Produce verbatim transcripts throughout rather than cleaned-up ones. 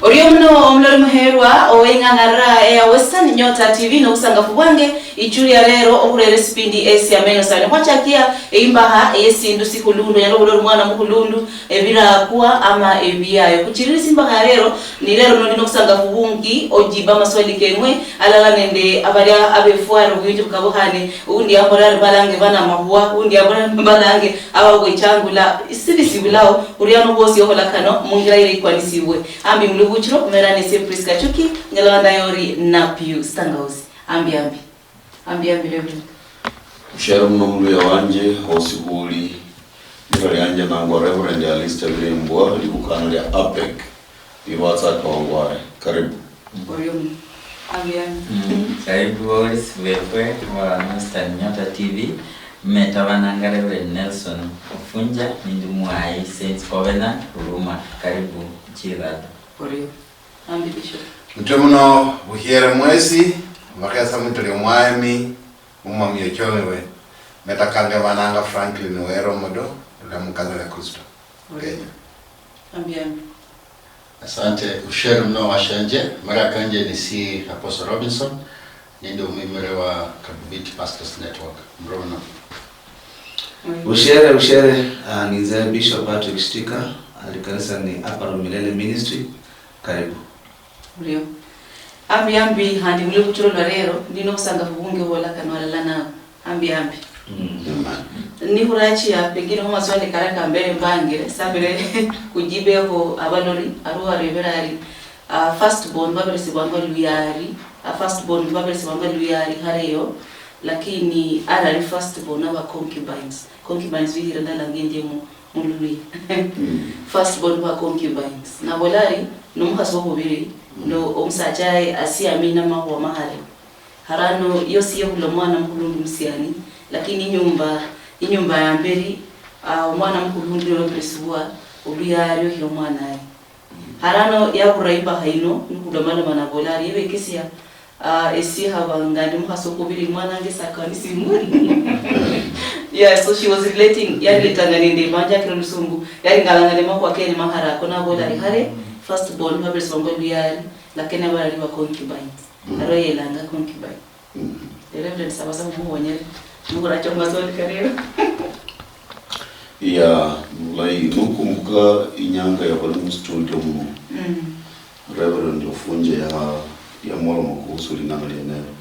Orio muno omulori muherwa oweng'ang'arira eya Western Nyota T V nobusangafu bwange ichuli ya lero okhurera esipindi esia meno sani khwachakia eimbaha eyesindu sikhulundu onyala okhulori mwana mukhulundu ebirakwa ama ebiyayo khuchiriri simbaha ya lero ni lero noli nobusangafu bungi ojiba amaswali keng'we alala nende abaria abefwara obuyunji bukabukhane oundi yambola ari balange bana amakhuwa oundi yambola ari balange ababwechangula sili sibulao. Uriano bwosi ohola kano mungira ire ikwanisibwe. Ambi mulubuchiro, umera nesie Prisca Chuki, ngelawanda yori Napiu Stangausi. Ambi ambi. Ambi ambi Reverend. Mushiere muno muluya wanje, hosi huli. Lira lianje nangwa Reverend Alista Birembwa, libukano lia APEC. Lirwatsa Kawangware. Karibu. Orio muno. Ambi ambi. Mm. Karibu boys befwe wa Western Nyota T V. Mmetabananga Reverend Nelson Ofunja nindi mwayi Saints Covenant Huruma. Karibu chirado. Orio. Ambi Bishop. Mutwe muno buhiere mwesi, bakhesa mwito lio mwaemi, mumwami yochomiwe. Metakanga bananga Franklin Wero Modo, ula mukazana Kristo. Orio. Ambi ambi. Asante ushere muno washanje. Mara kanje ni si Apostle Robinson, nindi omwimire wa Kabubiti Pastors Network. Mrono. Ushere ushere. Uh, ninze Bishop Patrick Shtika, alikanisa ni Aparo Milele Ministry. Karibu. Urio. Ambi ambi handi muli buchiro lwa rero ndi nobusangafu bungi obola kano alala nawe. Ambi ambi. Nikhurachia pengine khumaswali kara kambere mbangire sambire kujibeho abalori ari owarebera ari uh, first born baberesibwanga luyari uh, first born baberesibwanga luyari hareyo lakini arali first born aba concubines concubines bihira ndala ngenje mu mululuya first born ba concubines nabola ari nomukhasi wokhubiri no omusacha aye asiamina makhuwa mahale. Harano yosi yekhula omwana mukhulundu musiani, lakini inyumba inyumba ya mberi uh, omwana mukhulundu niloberesibwa oluyario hia omwanaye. Harano yabura imbakha ino nikhulomaloma nabola ari ebekesia uh, esie haba nga ndi mukhasi okhubiri mwanange sakani simuli. Yeah, so she was relating yariletanga nende imanjakira olusungu yaringalanga nemakhuwa kene maharako nabola ari hare first born baberesibwanga oluyari lakini abarali ba concubines. Aro yelanga concubine. Reverend saba sa khumuhonyere. Nukhuracha khumaswali karero. Ya, bulayi. Nukumbuka inyanga yabali mu studio muno. Reverend Ofunje ya yamwaloma kuhusu ling'ana lienelo.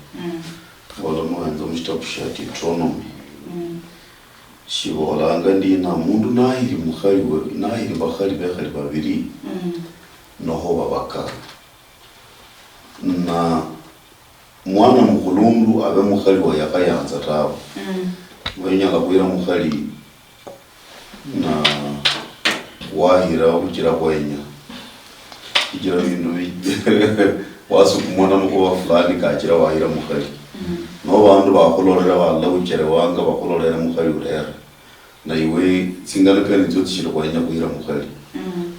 Wala mwaenza mushitabu shia Deuteronomy. Shibolanga ndina mundu nahiri mukhali we nahiri bakhali bekhali babiri noho babaka. Na mwana mukhulundu abe mukhali wa yakhayanza tawe. Wenyala khwira mukhali na wahira khuchira khwenya. Shichira bindu bi wasukumwa na mukhuwa fulani kachira wahira mukhali. No bandu bakhulolera balala ucherewanga bakhulolera mukhali urera. Na iwe tsinganikani tsio tsishili khwenya khuhira mukhali.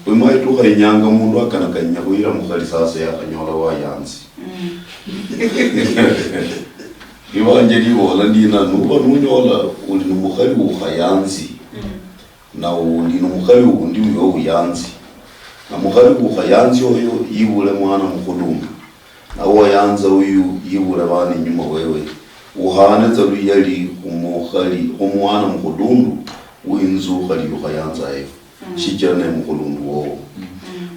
Khwimwa itukha inyanga mundu akanakanya khuhira mukhali sasa yakhanyola wayanzi. Libanje libola ndina nuba nunyola uli numukhali ukhayanzi na uli numukhali undi uyo uyanzi na mukhali ukhayanzi oyo yibule mwana mukhulundu. Nawe oyanza uyu yibule bana inyuma wewe, uhane tsa luyali khumukhali khumwana mukhulundu winzu khali yukhayanzayo, shichira ne mukhulundu wowo.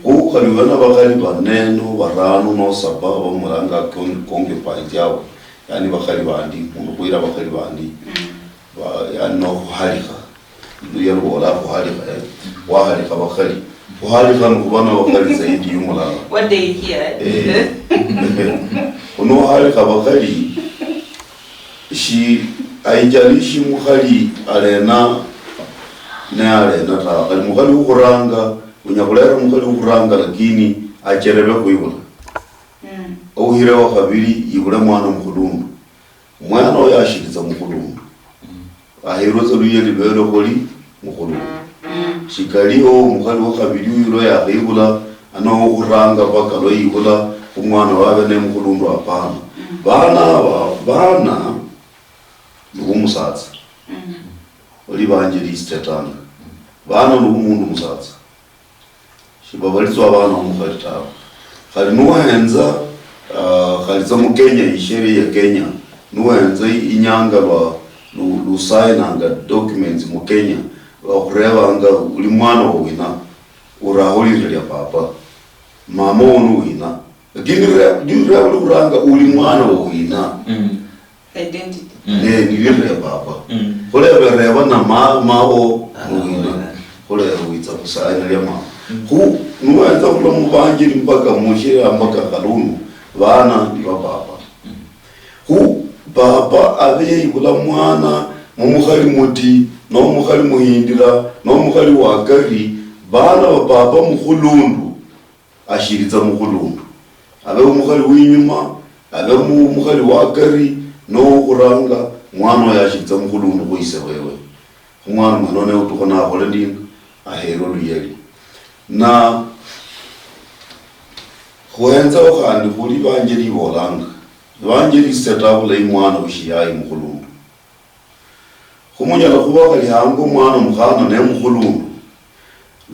Kho khali ube na bakhali bane no barano no saba bamulanga concubines yabo, yani bakhali bandi, mundu khwira bakhali bandi, yani nokhuhalikha. Luya lubola khuhalikha, eh, wahalikha bakhali. Khuhalikha nikhuba nabakhali zaidi yumulala. What day here? Eh. Khuno wahalikha bakhali, shi, haijalishi mukhali alena ne alena tawe. Khali mukhali wukhuranga, unya khulera mukhali wukhuranga lakini acherebe khwibula. Ouhire wakhabili yibule mwana mukhulundu. Mwana oyo ashilitsa mukhulundu. Aherwe tsa luya libele khuli mukhulundu. Shikali o mukhali wa khabili uyu lwa yakhibula, ano okhuranga paka lwa yibula, omwana wabe ne mukhulundu hapana. Bana aba, bana ni bu musatsa. Oli banjiliste tanga. Bana ni bu mundu musatsa. Shibabalitswa abana omukhali tawe. Khali nuhenza, ah, khali tsa mu Kenya, isheria ya Kenya, nuhenza i-, inyanga lwa lu-, lusayinanga documents mu Kenya, bakhurebanga uli mwana wa wina, uraho lira lia papa, mama wowo ni wina. Lakini re-, ju-, reba uli khuranga uli mwana wa wina. Mm. Identity. Mm. Ne, ni lira lia papa. Mm. Khulebe reba na ma-, mawo ni wina. Khulebe witsa khusayina lia mama. Mm. Khu, nuwenza khula mubanjiri mpaka mushira mpaka kalunu, bana ni ba papa. Mm. Khu papa abe yayibula mwana mumukhali muti, no mukhali muhindira, no mukhali wakari, bana ba papa mukhulundu, ashiri tsa mukhulundu. Abe omukhali winyuma, abe mu-, omukhali wakari, no wokhuranga, mwana oyo ashiri tsa mukhulundu khu ise wewe. Khu mwana mwene oyo ne utukha nakhole ndina, ahere oluyali. Na khwenzao khandi khuli Ivanjeli ibolanga. Ivanjeli iseta bulayi mwana weshiyayi mukhulundu. Khu munyala khuba khali hango mwana mukhana ne mukhulundu,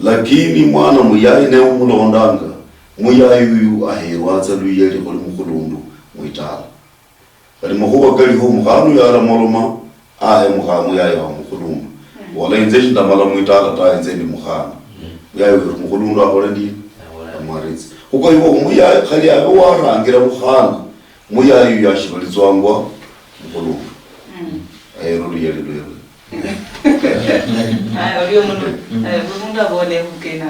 lakini mwana muyayi ne umulondanga, muyayi uyu aherwa tsa luyali khuli mukhulundu mwitala. Khali makhuba kaliho, mukhana uyo alamoloma, ahe mukha-, muyayi wa mukhulundu. Mm. Bola, "Inze shindamala mwitala ta, inze ndi mukhana." Mm. Muyayi weru mukhulundu akhole ndi? Amwaritse. Kho kwa hivyo, muyayi khali abe warangira mukhana, muyayi uyo ashibalitswangwa mukhulundu. Mm. Ahera oluyali lweru. Aya, orio muno. Mm. Eh, buli mundu abone bukena.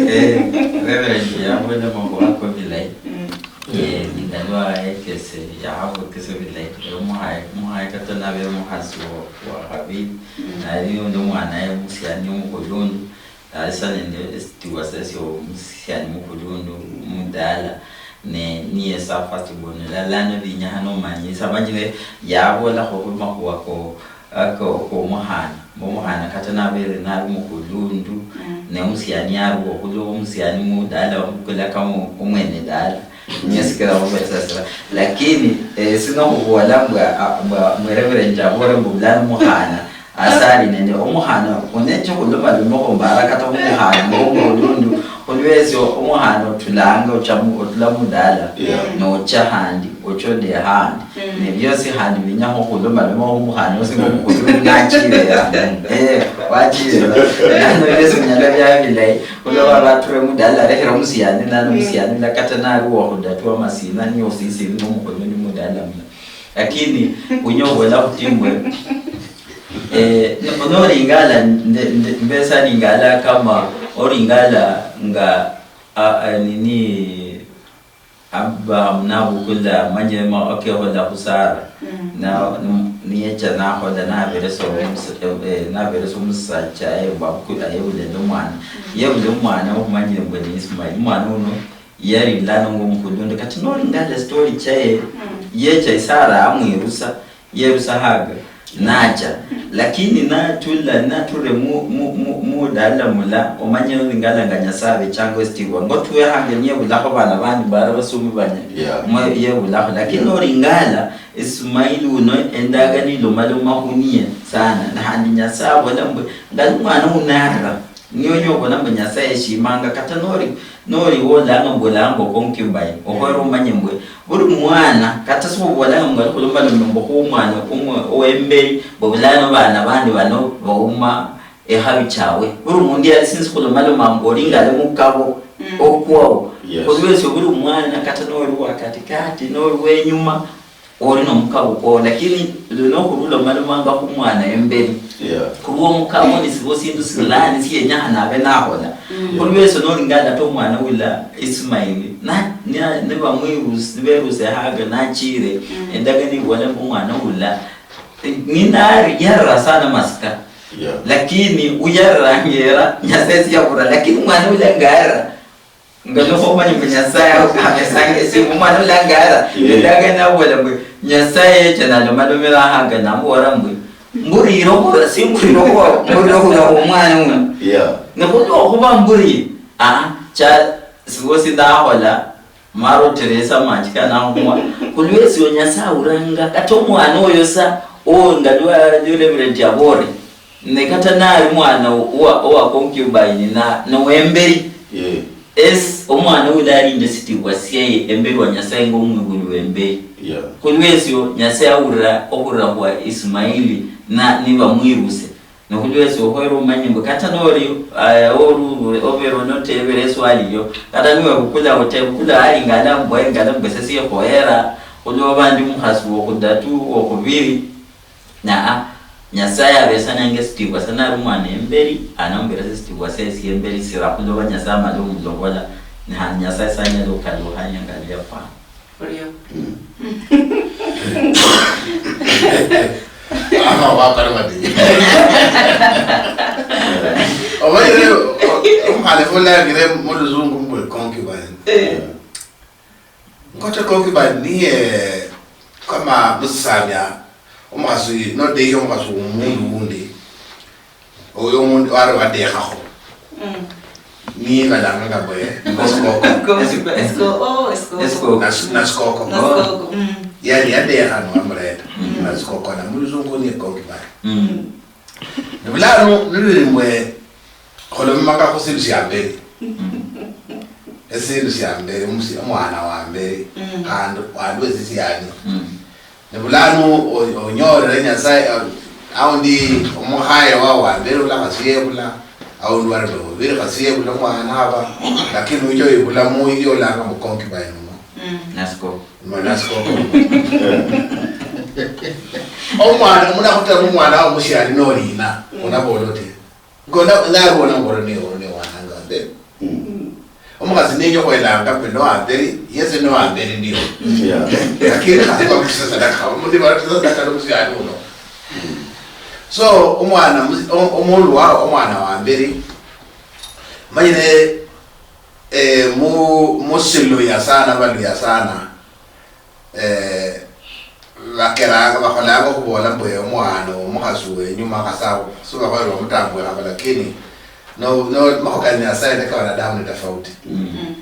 Eh, Reverend yabone makhuwa ako bilayi. Mm. Eh, ningalwa ekese, yahabwekese bilayi. Omuhaye, omuhaye kata nabe omukhasi wa, wa khabili. Mm. Nali undi omwanaye omusiani omukhulundu. Nali sa nende esitiwa sesio omusiani mukhulundu mudala. Ne niye sa first born. Lano binyaha nomanyisa. Manyire yabolakho khumakhuwa ko ako komukhana, mbu omukhana kata nabere nali mukhulundu, mm, ne omusiani aliwo, khulwo omusiani mudala bamubukula kama omwene dala, niye sikira bamubesasira. Lakini, eh, sino khubola mbwa, ah, mbwa mwe Reverend abole mbu bulano omukhana asali nende omukhana, khuneche khulomaloma khumbara kata khumukhana mbu omukhulundu, khulwesio omukhana otulanga ocha mu-, otula mudala, yeah, nocha handi, ocha ode handi. Mm. Ne biosi khandi binyakho khulomaloma khumukhana osi ngomukhulundu nachirera. Eh, wachirera. Nano biosi binyala bia bilayi. Khuloba bature mudala, lekhera omusiani, nano, mm, omusiani la kata nali wokhudatwa amasina, niyo osisiri nomukhulundu mudala mula. Lakini, unyobola khutimbwe, eh, no-, noringala, nde-, nde-, mbesa ningala kama oringala nga, a, a, nini, Abraham nabukula manyire ma-, okekhola khusara. Mm. Na, n-, niyecha nakhola, naberesa omus-, eh, eh, naberesa omusacha, eh, babukula, yebula nende omwana. Mm. Yebula omwana okhumanyire mbwe ni Ismail. Omwana uno yari lano ngo mukhulundu. Kati noringala story chaye, mm, yecha Isara amwirusa. Yerusa Haga, nacha. Lakini natula, nature mu, mu, mu, mudala mula, omanye oringala nga Nyasaye abechanga esitiwa. Ngo tuwe hange niyebulakho bana bandi bara basumi banya. Yeah. Mwe yebulakho. Lakini, yeah, noringala, Ismaili uno endagano ilomaloma khuniye sana. Na handi Nyasaye abola mbwe, ngali mwana unara. Niyo onyobola mbu Nyasaye eshimanga, kata nori, nori wolanga mbu olanga concubine, okhwera omanye mbwe, buli mwana, kata sikhubolanga mbu ali khulomaloma mbu khu omwana omwe owemberi, mbu bulano bana bandi bano bauma ekhabi chawe. Buli mundu yali sinzi khulomaloma mbu oli ngale mukabo, mm, okwawo. Yes. Khulwesio buli mwana, kata nori wa katikati, nori wenyuma, ori nomukabo kwo, lakini lino khulomalomanga khumwana emberi. Yeah. Khulwo omukabo nisibo sindu silani siyenyakhana abe nakhola. Mm. Khulwesio nolinga alata omwana ula Ismaili, na, na, nibamwirus-, niberuse Haga nachire, mm, endagano ibola mbu omwana ula, ninari yarira sana masika. Yeah. Lakini uyarira ngera, Nyasaye siyabura, lakini omwana ula ngayarira, nga nikhomanya mbu Nyasaye abesanga esimu, omwana ulangara, yeah, ndagenda nabola mbu Nyasaye yecha nalomalomera Haga namubola mbu, "Mburire okhura, simburire okhura, mburire okhura omwana uno." Yeah. Nikhulwa okhuba mburi, ah, cha, sibosi ndakhola, mara oteresa amachi kanakhumwa. Khulwesio Nyasaye auranga, kata omwana oyo sa, o, nga lwa, lwa Reverend yabore. Ne kata nali mwana owa, owa concubine na, nowemberi. Yeah. Esi omwana uyo alinda esitibwa siaye emberi wa Nyasaye ng'omwibuli wemberi. Yeah. Khulwesio Nyasaye awulira okhurira khwa Ismaili na nibamwiruse. Nokhulwesio okhwera omanye mbu kata noli, eh, olu-, obere onotebere eswali lio, kata niwebukula otebukula alingala mbu engala mbu ese siekhoyera, khulwa bandi omukhasi wokhudatu, wokhubiri. Naa, Nyasaye abesananga esitibwa sa nali omwana emberi, anamuberesa esitibwa sa esiemberi sira khuloba Nyasaye amala omulobola, ne khandi Nyasaye sanyala okhukalukha anyanga luyafwana. Orio. Mm. Ama wakali madini. Obaire, o-, omukhana fulangire muluzungu mbwe concubine. Eh. Ngote concubine niye kama musamya omukhasi, nodeyi omukhasi womundu wundi, oyo omundu wali wadekhakho. Mm. Niye balanganga mbu, eh, esikoko. Esikoko. Esikoko. Oh, esikoko. Esikoko. Nas-, nasikoko. Nasikoko. Mm. Yani yadekha niwamuleta. Mm. Nasikoko na muluzungu niye concubine. Mm. Ni bulano niluli mbwe, kholomanga khu sindu sia mberi. Esindu sia mberi, omusi-, omwana wa mberi, mm, khandi wandu wesisiani. Mm. Ni bulano o-, onyorere Nyasaye, eh, aundi omukhaye wa, wa mberi ula khasi yebula, aundi wali babiri khasi yebula omwana aba, lakini ucho yebula mu, yolanga mu concubine uno. Mm. Nasikoko. Mwana sikoko. Omwana, mundu akhuteba omwana wa musiani nolina, mm, onabola ote? Ngona, nalwona ngoro ne, ne wananga nde. Mm. Omukhasi nenye khwelanga kwe no amberi, yesi no amberi ndio. Yeah. Lakini khasi bamutusa sadaka, omundu bamutusa sadaka no musiani uno. Mm. So, omwana, mus-, o-, omundu wa, omwana wa mberi, manyire, eh, mu, musiluya sana, baluya sana. Eh, bakeranga, bakholanga okhubola mbu omwana omukhasi wenyuma khasa, sibakhola bamutambwikhanga, lakini no, no, makhuwa ka Nyasaye nende ka wanadamu ni tofauti. Mm.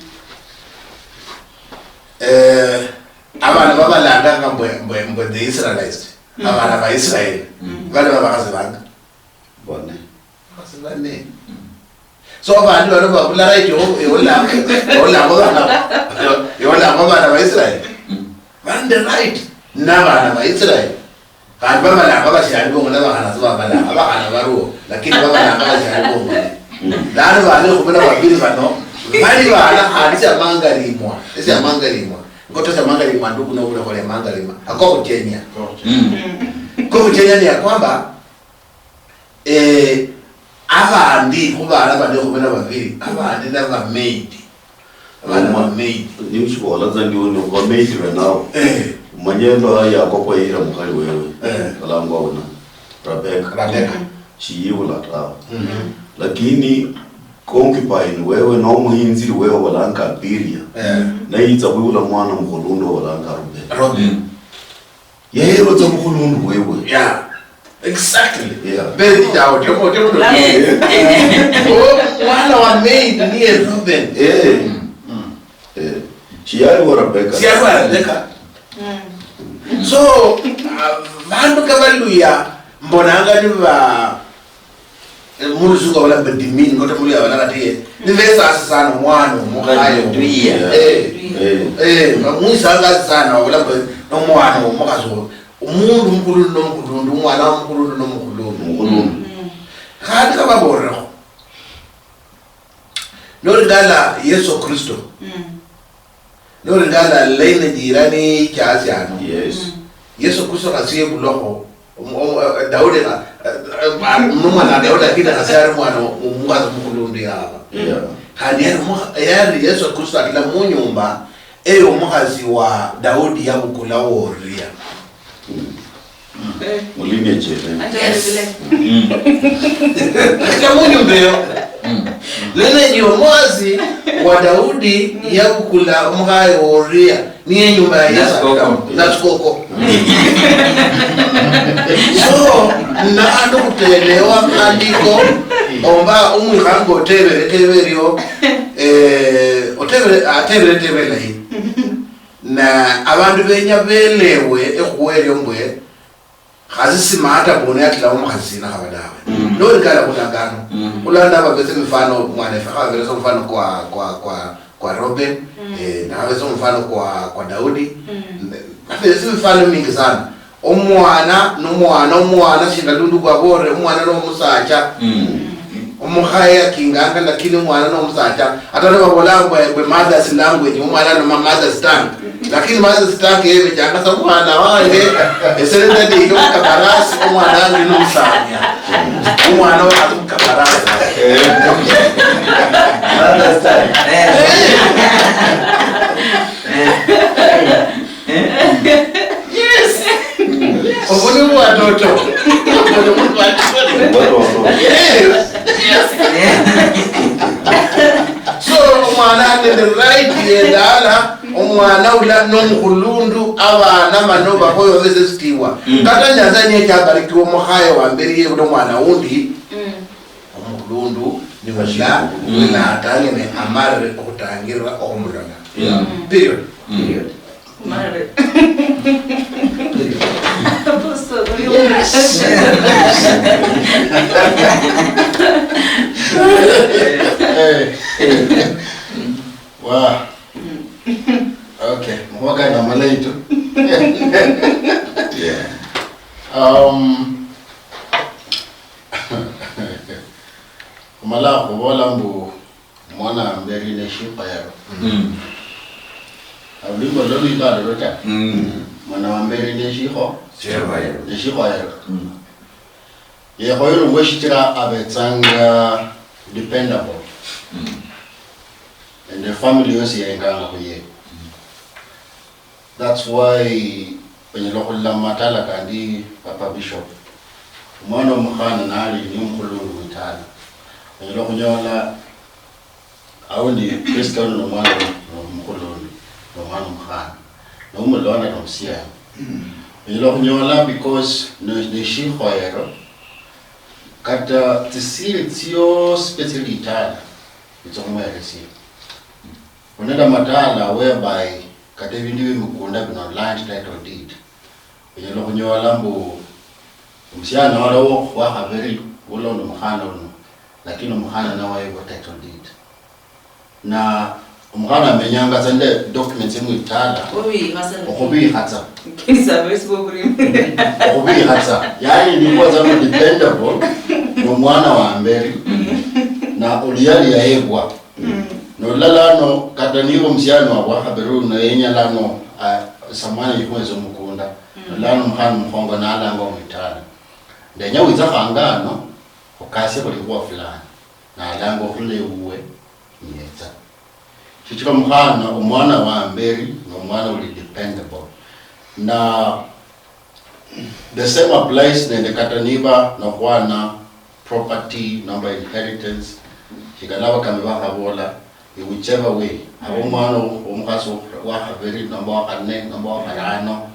Eh, abana babalanganga mbu, mbu, mbu the Israelites, mm, abana ba Israel, mm, bali babakhasi banga. Bane. Bakhasi bane. So, abandu bano babula right yo, yola, yola abo bana, yola abo bana ba Israel. Bali nende right, nabana ba Israel. Khandi babalanga basiani bongo, nabakhana sibabalanga, abakhana baliwo, lakini babalanga basiani bongo. Lano bana ekhumi na babiri bano, bali bana khandi siamangalimwa, esiamangalimwa. Ngoto siamangalimwa, nduku nobulekho liamangalimwa, akokhuchenya. Mm. Kokhuchenya ni ya kwamba, Eh, abandi khu bana bane ekhumi na babiri, abandi na bamaid. Abana ba maid. Nimushibola tsa ndio ni bamaid bene abo. Eh. Umanye ndo Yakobo yira mukhali wewe. Eh. Balangwa una. Rebecca. Rebecca. Shiyibula tawe. Mhm. Lakini concubine wewe no muhinziri wewe balanga Bilia. Eh. Nayitsa khwibula mwana mukhulundu balanga Reuben. Reuben. Mm. Yahirwa tsa mukhulundu wewe. Yeah. Exactly. Yeah. Very down. Temo, temo, temo. Eh, eh. Oh, mwana wa maid niye Reuben. Eh. Mm. Eh. Shiyali wa Rebecca. Shiyali wa Rebecca. Mm. So, uh, bandu kabaluya, mbonanga niba Eh, mulusungu abola mbu demean, ngoto muluya abola kati ye, nibesasi sana omwana omukhaye omuya. Eh, eh, bamwisangasi sana, babola mbu nomwana omukhasi oyo. Omundu mukhulundu nomukhulundu, omwana wa mukhulundu nomukhulundu. Mukhulundu. Mm. Khandi kababolerekho. Nolingala Yesu Kristo. Mm. Nolingala lineage yira niyicha hasi ano. Yes. Mm. Yesu Kristo khasi yebulakho, omu-, omu-, eh, Daudi kha-, eh, eh, nomwana wa Daudi, lakini khasi yali mwana wo-, omukhasi mukhulundu yaba. Yeah. Khandi yali omukha-, yali Yesu Kristo atula munyumba eyo omukhasi wa Daudi yabukula Uria. Mm. Eh. Mu lineage yene. Ate yes. Vile. Mm. Ate mu nyumba eyo. Mm. Lineage yomukhasi wa Daudi yabukula omukhaye wa Uria, niye nyumba ya Yesu. Nasikoko. Nasikoko. Mm. So, nakhandi khutelewa maandiko, omba omwikha nga otebere, tebe erio, eh, otebere, atebere tebe layi. Na abandu benya belewe ekhuwa erio mbwe, Khasi sima hata bone yatila omukhasi sina khaba dawe. Nori kala khulagano. Khulanda babese mifano mwana efe khaberesa mfano kwa, kwa, kwa, kwa Robin. Nabese mfano kwa, kwa Daudi. Babese mifano mingi sana. Omwana nomwana, omwana shinga lundu kwabore, omwana nomusacha. Omukhaye akinganga, lakini omwana nomusacha. Ata nibabola mbwe, mbwe mother's language, omwana noma mother's tongue. Lakini mother's tongue yebechanga sa omwana wange, eserenda ndiyo mukabarasi, omwana wange nomusamia. Omwana wakati mukabarasi. Mother's tongue. Yes. Obo ni bwatoto. Obo ni bwatoto. Yes. Yes. So, omwana nende right yendala, omwana ula nomukhulundu, abana bano bakhoyo bese sitiwa. Kata Nyasaye niye chabarikiwa omukhaye wa mberi yebula omwana wundi, omukhulundu, nibula, natangene amarire okhutangirira okhumulola. Period. Period. Mare. Apostle, uli Yes. Hey. Wow. Okay. Makhuwa kali amalayi tu. Yeah. Um, khumala khubola mbu Mwana wa mberi ne shikhoyero. Mm. Olwimbo luno lwikalo luta. Mm. Mwana wa mberi ne shikho. Shikhoyero. Ne shikhoyero. Mm. Yekhoyerwa shichira abetsanga dependable. Mm. Nende family yosi yenganga khuye. Mm. That's why onyala khulula mumatala kandi, Papa Bishop, omwana omukhana nali ni omukhulundu mwitala, onyala khunyola aundi Prisca uno nomwana omukhulundu, nomwana omukhana, nomulonda nomusiani. Onyala khunyola because ne- neshikhoyero, kata tsisiri tsiosi petsi litala, nitso khumuheresia. Khunende amatala whereby kata ebindu bie mikunda bino, land title deed, onyala khunyola mbu omusiani waliwo wakhabiri ulonda omukhana uno, lakini omukhana naye wayebwa title deed. Na omukhana amenyanga tsa nende documents emwitala. Okhubikha tsa. Okhubiikha tsa. Yaani, nikuwa tsa dependable, nomwana wa mberi, na oluyali yayebwa. Nolola lano, kata niba omusiani wabwe wakhabiri uno yenya lano, ah, samwana yikhwesa omukunda. Nolola lano omukhana omukhongo nalanga omwitala. Ndenya witsa khanga ano, okasie buli khuwa fulani. Nalanga okhurula ewuwe, niyetsa. Shichira omukhana, omwana wa mberi, nomwana uli dependable. Na the same applies nende kata niba nokhwana property nomba inheritance, shingana abakami bakhabola, in whichever way, aba omwana wo- womukhasi wo- wakhabiri nomba wakhanne nomba wakharano,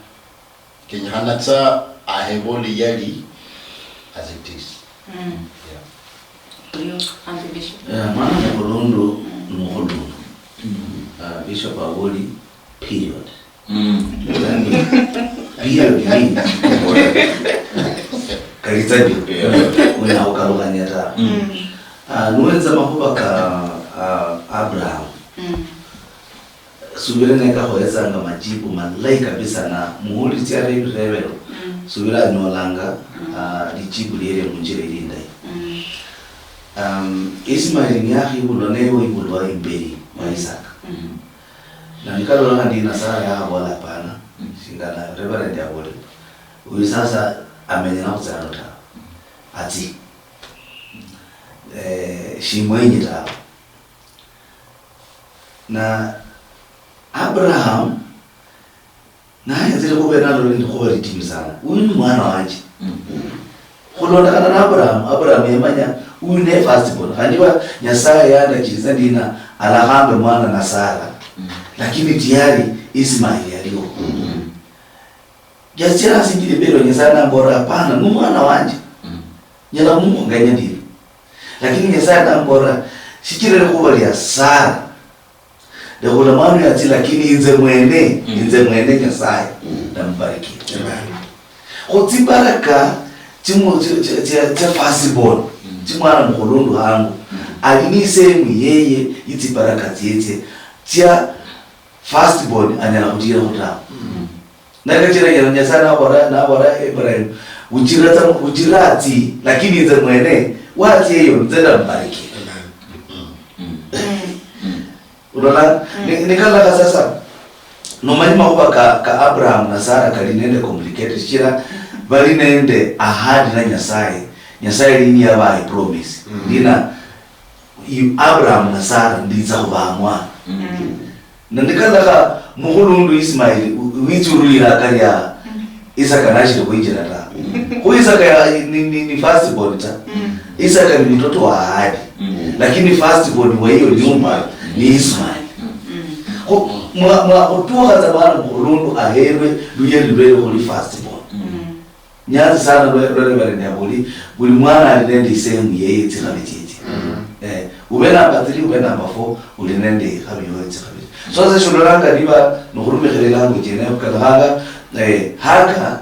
kenyekhana tsa ahebe oluyali as it is. Yeah. Oyo, Auntie Bishop. Eh, mwana mukhulundu ni mukhulundu. Ah, Bishop aboli, period. Yaani, period means kalitsa ndio. Unahukalukhania ta. Ah, nuwenza makhuba ka, ah, Abraham. Subira ne kakhoyetsanga majibu malayi kabisa, na muhulitsi ara ebirebero, subira anyolanga, ah, lijibu lielie munjira ili indayi. Um, Ismaili niyakhibulwa, newe wibulwa imberi wa Isaka. Na nikalola khandi Nasara yakhabola hapana, shingana Reverend yabolera. Uyu sasa amenya nakhutsa hano tawe. Atsi. Eh, shimwenyi tawe. Na Abraham nahenzire khuba nalole likhuba litinyu sana. Uyu ni mwana wanje. Khulondokhana na Abraham, Abraham yamanya uyu ne first born. Khandi wa Nyasaye yandachiriza ndina alakhambe mwana na Sara. Lakini tiyari Ismail yaliwo. Jasira asinjire mbele wa Nyasaye namborera, "Hapana, ni mwana wanje. Nyala khumukhonganya ndina." Lakini Nyasaye namborera, "Shichira likhuba lia Sara, lekha ola mwana uyo atsie, lakini inze mwene, inze mwene Nyasaye, ndamubarikia." Amen. Khu tsibaraka tsimu-, tsia, tsia, tsia, tsia firstborn, mm, tsimwana mukhulundu hangu, mm, ali ni isehemu yeye yitsibaraka tsietsie tsia firstborn anyala khutira khutawe. Mm. Nakachira nyala Nyasaye nabora, nabora Ibrahim, uchira tsa, uchira atsi, lakini inze mwene, watsia eyo, nze ndambariki. Amen. Mm. Mm. Ulola, mm, ni, nikalakha sasa, nomanyi makhuba ka, ka Abraham na Sarah kali nende complicated, shichira bali nende ahadi na Nyasaye. Nyasaye lini yabaye promise. Mm. Lina, i-, Abraham na Sarah nditsa khubaa mwana. Mm. Na nikalakha mukhulundu Ismail, u-, witsurulira akalia, mm, Isaka nashiri khwinjira ta. Mm. Khu Isaka ya, ni, ni, ni first born ta. Mm. Isaka ni mtoto wa ahadi. Mm. Lakini first born wa hiyo nyumba ni Ismail. Mm. Khu, mwa, mwa, khutukha tsa mwana mukhulundu aherwe luye lulwele khuli first born. Mm. Nyanzi sana lwe-, lwele bali ne buli, buli mwana ali nende isehemu yeye tsikhabi tsitsi. Mm. Eh, ube number three, ube number four, uli nende ikhabi yoyo tsikhabi. So, sasa shulolanga niba nokhurumikhira language yene, khukalukhanga, eh, Hagar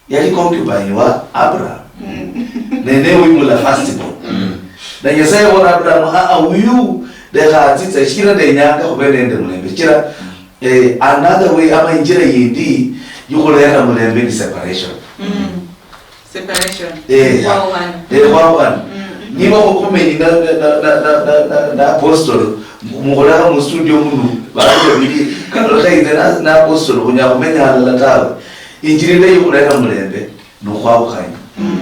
yali concubine wa Abraham. Mm. Nene wimula first born. Mm. Na Nyasaye wona Abraham, "Ah, ah, uyu, lekha atsitse, shichira ndenyanga khube nende mulembe." Shichira, eh, another way, ama injira yindi, yukhulera mulembe ni separation. Mm. Separation. Eh, khwaukhana. Eh, khwaukhana. Mm. Niba khu-, khumenyi na, na, na apostle, mu-, mukhulekha mu studio munu, bandu babili, kalolekha inze na, na apostle, khunyala khumenya halala tawe. Injira indayi yukhulera mulembe, nokhwaukhanya. Mm.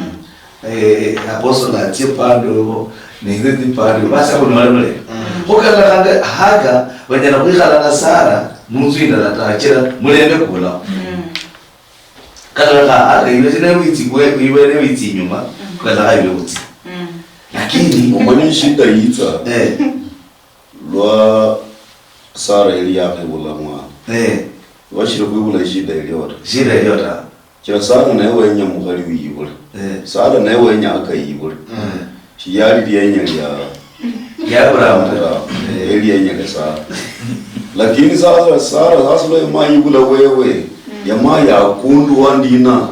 Eh, apostle atsie pande obo, nenze ndi pande obo, basi akhunyola mulembe. Mm. Kho kalolekhanga, Hagar, banyala khwikhala na Sarah, munzu indala ta, achira mulembe kulaho. Mm. Kata kha, ata iwe sina witsi kwe, iwe ne witsi inyuma, mm, kata kha iwe utsi. Mm. Lakini omanye shida yitsa, eh, lwa Sara yali yakhebula mwana. Eh. Washira khwibula shida iliyo ta. Shida iliyo ta. Kila Sara naye wenya mukhali wiyibule. Eh. Sara naye wenya akayibule. Mm. Shiyali lienya lia, lia Abraham ta. Abraham. Eh. Elienya lia Sara. Lakini sasa Sara sasa lwa yama yibula wewe, mm, yama yakundwa ndina.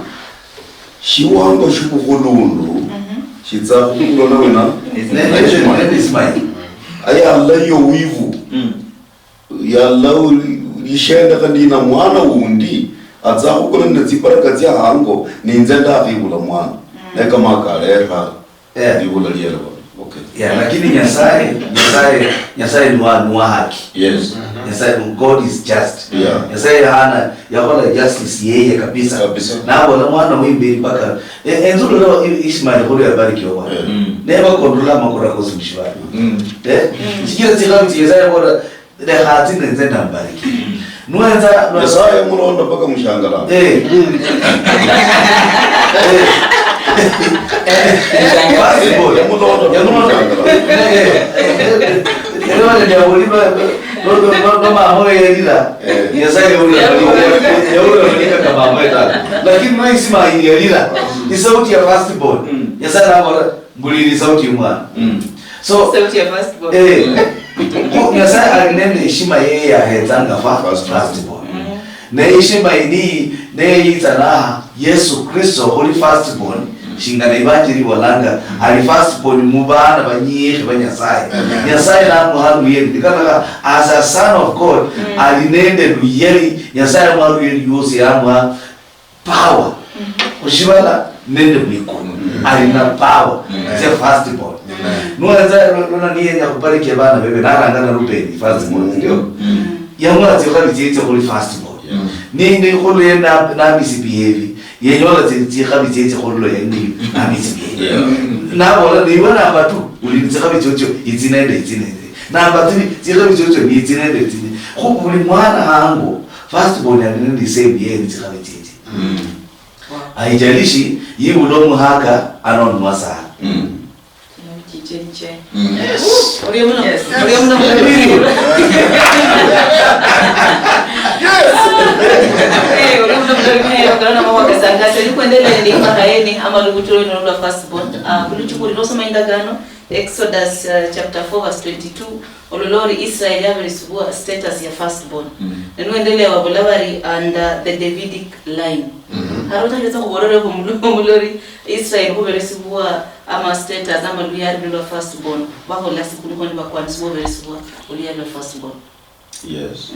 Shiwango shibukhulundu, mhm, shitsa khubukulwa nawe na, ne, na ne, Ishmael. Ne Ishmael. Ayala yo wivu. Mm. Yala uli, lishendekha ndina mwana wundi, atsa khukula nende tsibaraka tsia hango, ninze ndakhibula mwana. Mm. Ne kama kalera. Yeah. Libula lielekho. Okay. Yeah, lakini Nyasaye, Nyasaye, Nyasaye ni wa, ni wa haki. Yes. Mhm. Nyasaye, God is just. Yeah. Nyasaye hana, yakhola justice yeye kabisa. Kabisa. Nabola mwana wimberi mpaka, eh, enzu lolo I-, Ishmael khuli yabarikiwa bwana. Yeah. Mm. Neba kondrola makora kosi mushibali. Mm. Eh? Mm. Shichira tsikhabi tsia Nyasaye yabola, Lekha atsi nenze ndambariki. Nwenza, nwenza. Nyasaye yamulonda mpaka mushangalanga. Eh. Eh. Possible. Yamulonda mpaka mushangalanga. Eh, eh. Ero wale ndio wali ba, no, no, no, no, mama we yalila. Eh. Nyasaye yule, yule, yule, yule kama mama we tata. Lakini mwa Ismail yalila. Ni sauti ya first born. Mm. Nyasaye anaona Mbulira isauti yomwana. Mm. So, sauti ya first born. Eh, mm, khu Nyasaye ali nende heshima yeye yahetsanga fa-, first born. First born. Mm. Ne heshima yini, ne yitsa naha Yesu Kristo khuli first born, mm, shingana Ivanjili ibolanga, mm, ali first born mu bana banyikhi ba Nyasaye. Mm. Nyasaye namuha luyali, nikana as a son of God, mm, ali nende luyali, Nyasaye amuha luyali lwosi, yamuha power. Mhm. Khushibala nende mwikulu. Mhm. Ali na power. Mhm. Tsia first born. Amen. Nuwenza lo-, lona niyenya khubarikia bana bebe, naranga na Rubeni, first born, mhm, ndio? Mhm. Yamwa tsikhabi tsietsie khuli first born. Yeah. Ni, ni khulwe na, na misibehave, yenyola tsi-, tsikhabi tsietsie khulwe ni, na misibehave. Yeah. Nabola, "Niwe number two, uli ni tsikhabi tsiotio, itsi nende itsi nende. Number three, tsikhabi tsiotio ni itsi nende itsi nende." Khu buli mwana hango, first born ali nende isave yeye ni tsikhabi tsietsie. Mm. Haijalishi yibula omuhaka anonwa sana. Mm. Kino ni chiche niche. Mm. Yes. Orio muno, yes, orio muno, orio muno. Yes. Eh, orio muno, orio muno, orio muno, orio muno. Ni kuendelea ndi mpaka eni, ama lubuto lwenu lwa first born. Ah, buli chikuri nosoma indagano, Exodus, uh, chapter four verse twenty-two, ololori Israel yaberesibwa status ya first born. Mm. Ne nuendelea wabula bari under the Davidic line. Mm-hmm. Khari otanyala tsa khubolera omulori Israel khuberesibwa ama status ama luyali lwa first born, bakhola sikulu khoni bakwanisibwa oberesibwa oluyali lwa first born. Yes.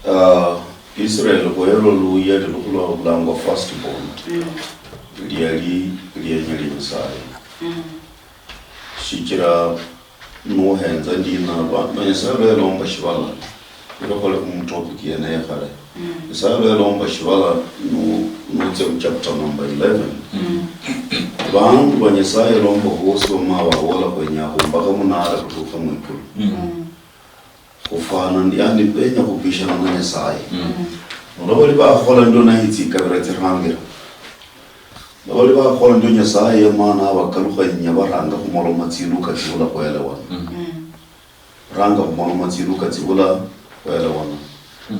Uh, Israel khwero luyali lukhulwa bulangwa first born. Liali lienya li Nyasaye. Shichira nuhenza ndina, ba- Nyasaye lwelomba shibala, ilokhole khu topic yene yekhale. Nyasaye lwelomba shibala nu- nutsia mu chapter number eleven. Bandu ba Nyasaye lomba bosi bamala babola khwenya khumbaka munara kutukha mwikulu. Khufwana ndi- yani benya khupishana na Nyasaye. Nola bali bakhola ndio naye tsikabira tsirangira. Nola bali bakhola ndio Nyasaye yamana abakalukhanya baranga khumaloma tsiluka tsibula khwelewana. Baranga khumaloma tsiluka tsibula khwelewana.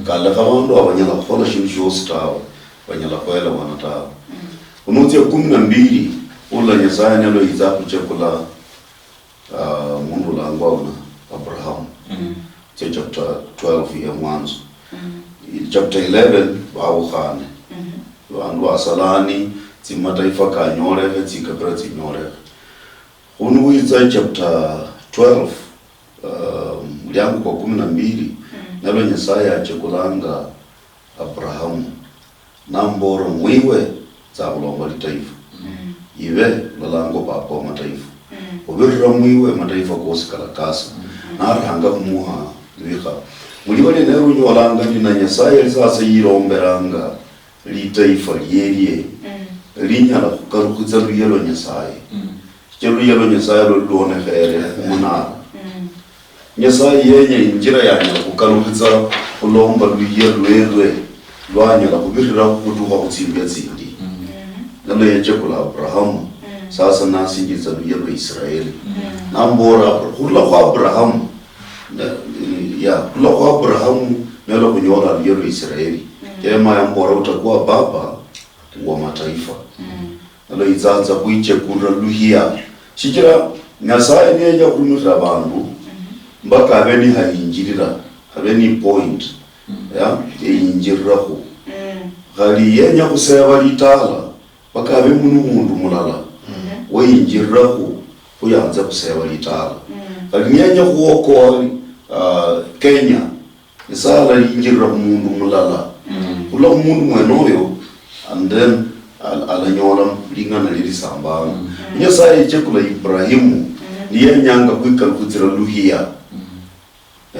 Kalekha bandu abanyala khukhola shindu shiosi tawe, banyala khwelewana tawe. Khunutsia kumi na mbili, ula Nyasaye nalwa yitsa khuchekula Ah, mundu ulangwa una Abrahamu. Tsia chapter twelve ya mwanzo. Chapter eleven bawukhane. Bandu basalani, tsimataifa kanyolekhe, tsikabira tsinyolekhe. Khunu witsa chapter twelve, ah, muliango kwa kumi na mbili, nalwo Nyasaye achekulanga Abrahamu, nambola, mwiwe nzakhulomba litaifa, ibe ulalangwa papa wa mataifa. Khubirira mwiwe mataifa kosi kalakasa. Naranga khumuha lwikha. Muliba liene runyolanga lina Nyasaye yali sasa yilomberanga litaifa lielie linyala khukalukhitsa luya lwa Nyasaye. Shichira luya lwa Nyasaye lwali lwonekhere khumunara. Nyasaye yenya injira yanyala khukalukhitsa khulomba luya lwerwe lwanyala khubirirakhu khutukha khutsimbia tsindi. Nalwo yachekula Abrahamu, sasa nasinjitsa luya lwa Israeli. Nambola, khurula khu Abrahamu, na- ya, khurula khu Abrahamu, nalwo khunyola luya lwa Israeli. Jeremiah ambola, utakuwa baba wa mataifa. Nalwo yitsatsa khwichekulira luhia. Shichira Nyasaye niyenya khurumirira abandu, mpaka abe nihayinjirira, abe ni point ya yeyinjirirakhu. Khali yenya khuseba litala, mpaka abe munu mundu mulala weyinjirirakhu khuyanze khuseba litala. Khali niyenya khuokoa, ah, Kenya, Nyasaye alayinjirira khumundu mulala. Khula khumundu mwene oyo, and then al- alanyola ling'ana lilisambanga. Nyasaye yechekula Ibrahimu niyenyanga khwikalukhitsira luhia.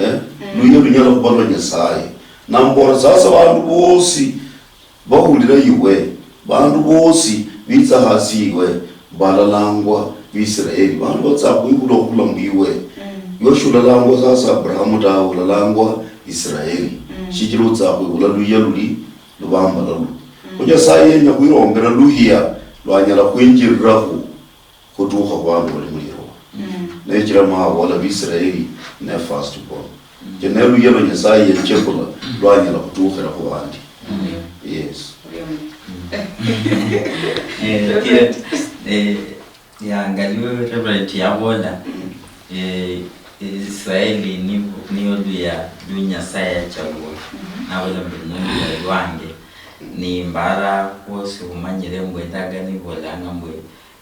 Eh? Luhia lunyala khuba lwa Nyasaye. Nambola sasa bandu bosi Bahulira iwe, bandu bosi bitsa hasi iwe, balalangwa Bisiraeli. Bandu batsa khwibula okhurula mwiwe. Iwe shulalangwa sasa Abrahamu tawe, ulalangwa Isiraeli. Shichira utsa khwibula luyia luli lubambala lu. Khu Nyasaye yenya khwirombera luhia lwanyala khwinjirirakhu khutukha khubandu bali muliruwa. Nechira mwabola Bisiraeli ne first born. Je ne luya lwa Nyasaye yechekula lwanyala khutukhira khu bandi. Yes. Eh, kile, eh, ya, nga liwe Reverend yabola, eh, Israeli ni- niyo luya lu Nyasaye yachagua. Nabola mbu ni luya lwange. Ni mbara kwosi khumanyire mbu endagano ibolanga mbu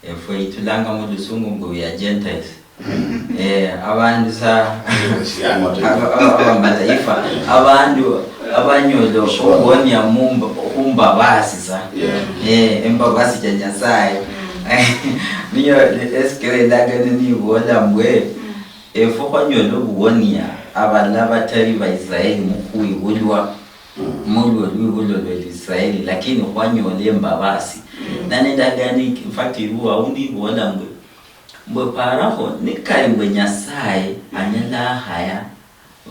efwe itulanga mu lusungu mbu we are Gentiles. Eh, abandu sa aba- aba- abamataifa, abandu abanyola obuhonia mumba- khumbabasi sa. Eh, embabasi cha Nyasaye. Niyo esikira endagano nibola mbwe efwe khwanyola obuhonia abala batali Baisraeli mukhwibulwa mulwo lwibulo lwe Israeli, lakini khwanyola embabasi. Nane endagano, in fact, iliwo aundi ibola mbwe Mbwe parakho, nikali mbwe Nyasaye anyala akhaya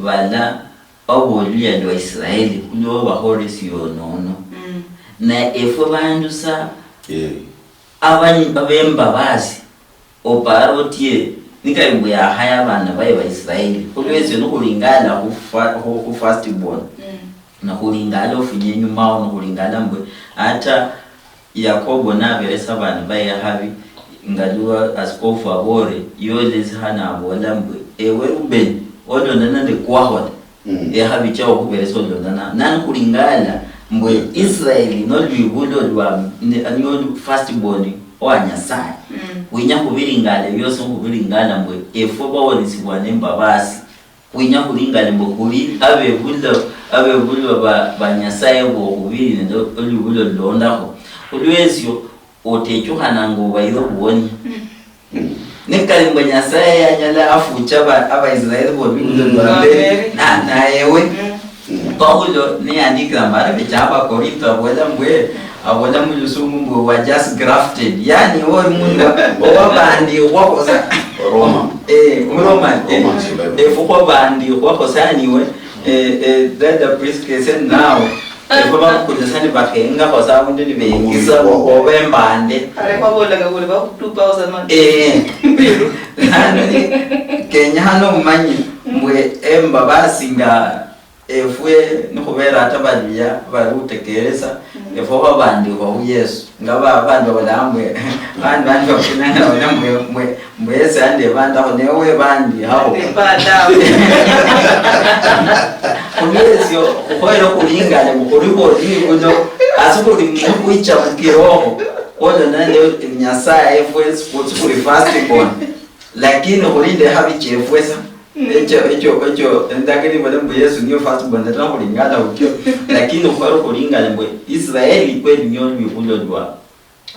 bala aboluya lwa Israeli khulwa obakholesya onono, ne efwe bandu sa abanyi- abemba basi, opara otie nikali mbwe yakhaya abana baye ba Israeli, khulwesyo nikhulingala khu fa- khu- khu first born, nikhulingala ofunye enyuma ao, nikhulingala mbwe ata Yakobo naberesa abana baye ekhabi, nga lwa askofu aboore, yolesha naboola mbwe, ewe Rubeni, olondana nende kwakhola, ekhabi chao khuberesa olondana, nani khulingala Mbwe Israeli nolwibulo lwa, ni, niyo first born owa Nyasaye. Mm. Khwinya khubiringala ebiosi, khubiringala mbwe efwe bawonisibwa nembabasi. Khwinya khuringala mbwe khuli abebulwa, abebulwa ba, ba Nyasaye bokhubiri nende olwibulo lulondakho. Khulwesio, otechukhananga obayire obuwoni. Mm. Nikali mbwe Nyasaye yanyala afucha aba-, Abaisraeli bolwibulo lwa mberi, na, naewe. Mm. Paulo niyandikira mbara becha Abakorinto, abola mbwe, abola mulusungu mbwe, "We are just grafted." Yani, iwe oli mundu owabandikhwakho sa. Roma. Eh, Muroma, eh, Romans eleven. Efwe khwabandikhwakho sa niwe, eh, eh, brother Prisca, ese nawe. Efwe babukulisa nibakhenga khosa abundu nibengisa oba embande. Khale khwabolanga khuli babu two thousand man. Eh. Lano ni, kenyekhana omanye mbwe embabasi nga efwe nikhubera ata baluya bali khutekeresa, efwe khwabandikhwa khu Yesu. Nga ba-, bandu babolanga mbwe, bandi, bandi bafunanga babola mbwe, mbwe, mbwe ese andebandakho, newe webandikhakho. Khulwesio, khukhoyere khulingane mbu khulikho olwibulo, asi khuli mukhwicha mukiroho, khwolana nende Nyasaye efwe, sikhu-, sikhuli first born. Lakini khulinde ekhabi chiefwe sa. Echo, echo, echo, endagano ibola mbu Yesu niyo first born, ata khulingana khutyo. Lakini khwali khulingane mbu Israeli kweli niyo lwibulo lwa,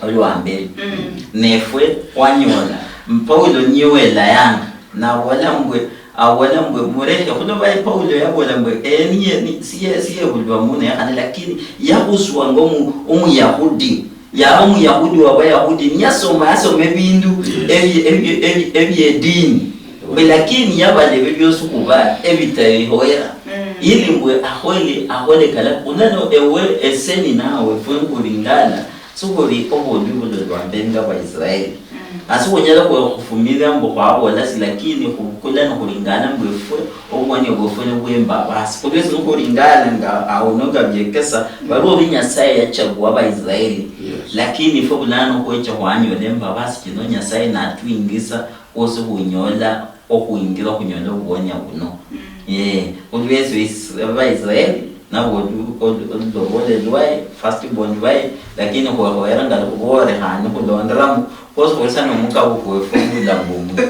olwa mberi. Mm. Nefwe khwanyola. Paulo niye welayanga. Nabola mbwe, abola mbwe, murekhe, khuno baye Paulo yabola mbwe, eh, niye, ni, siye, siyebulwa muno yakhane, lakini yakhuswa nga omu-, Omuyahudi. Yaba Omuyahudi wa Bayahudi, niyasoma, yasoma ebindu, yes, ebye-, ebye-, ebye-, ebyedini. Mbwe lakini yabalebe biosi khuba ebitabihoyera. Mm. Ili mbwe akhole, akhole kala, khunano ewe eseni nawe fwe nkhulingana, sikhuli obundu buno lwambe nga Baisraeli. Mm. Asi khunyala khwe-, khufumira mbu khwabola si, lakini khubukula nikhulingana mbu efwe, obwonyo bwefwe nibwembabasi. Khulwesi nikhulingana nga auno nga biekesa, baliwo bi Nyasaye yachagua Abaisraeli. Yes. Lakini ifwe bulano khwecha khwanyola embabasi chino, Nyasaye natwingisa, khwosi khunyola okhwingira khunyola obuwonya buno. Mm. Eh, khulwesio is-, Abaisraeli nabo olu-, olu-, olulobolwe lwaye, first born lwaye, lakini khwekhoyera nga lukhuboore khandi khulonderamo, khwosi khwesa nomukabo kwefwe mubulamu bwomwikulu.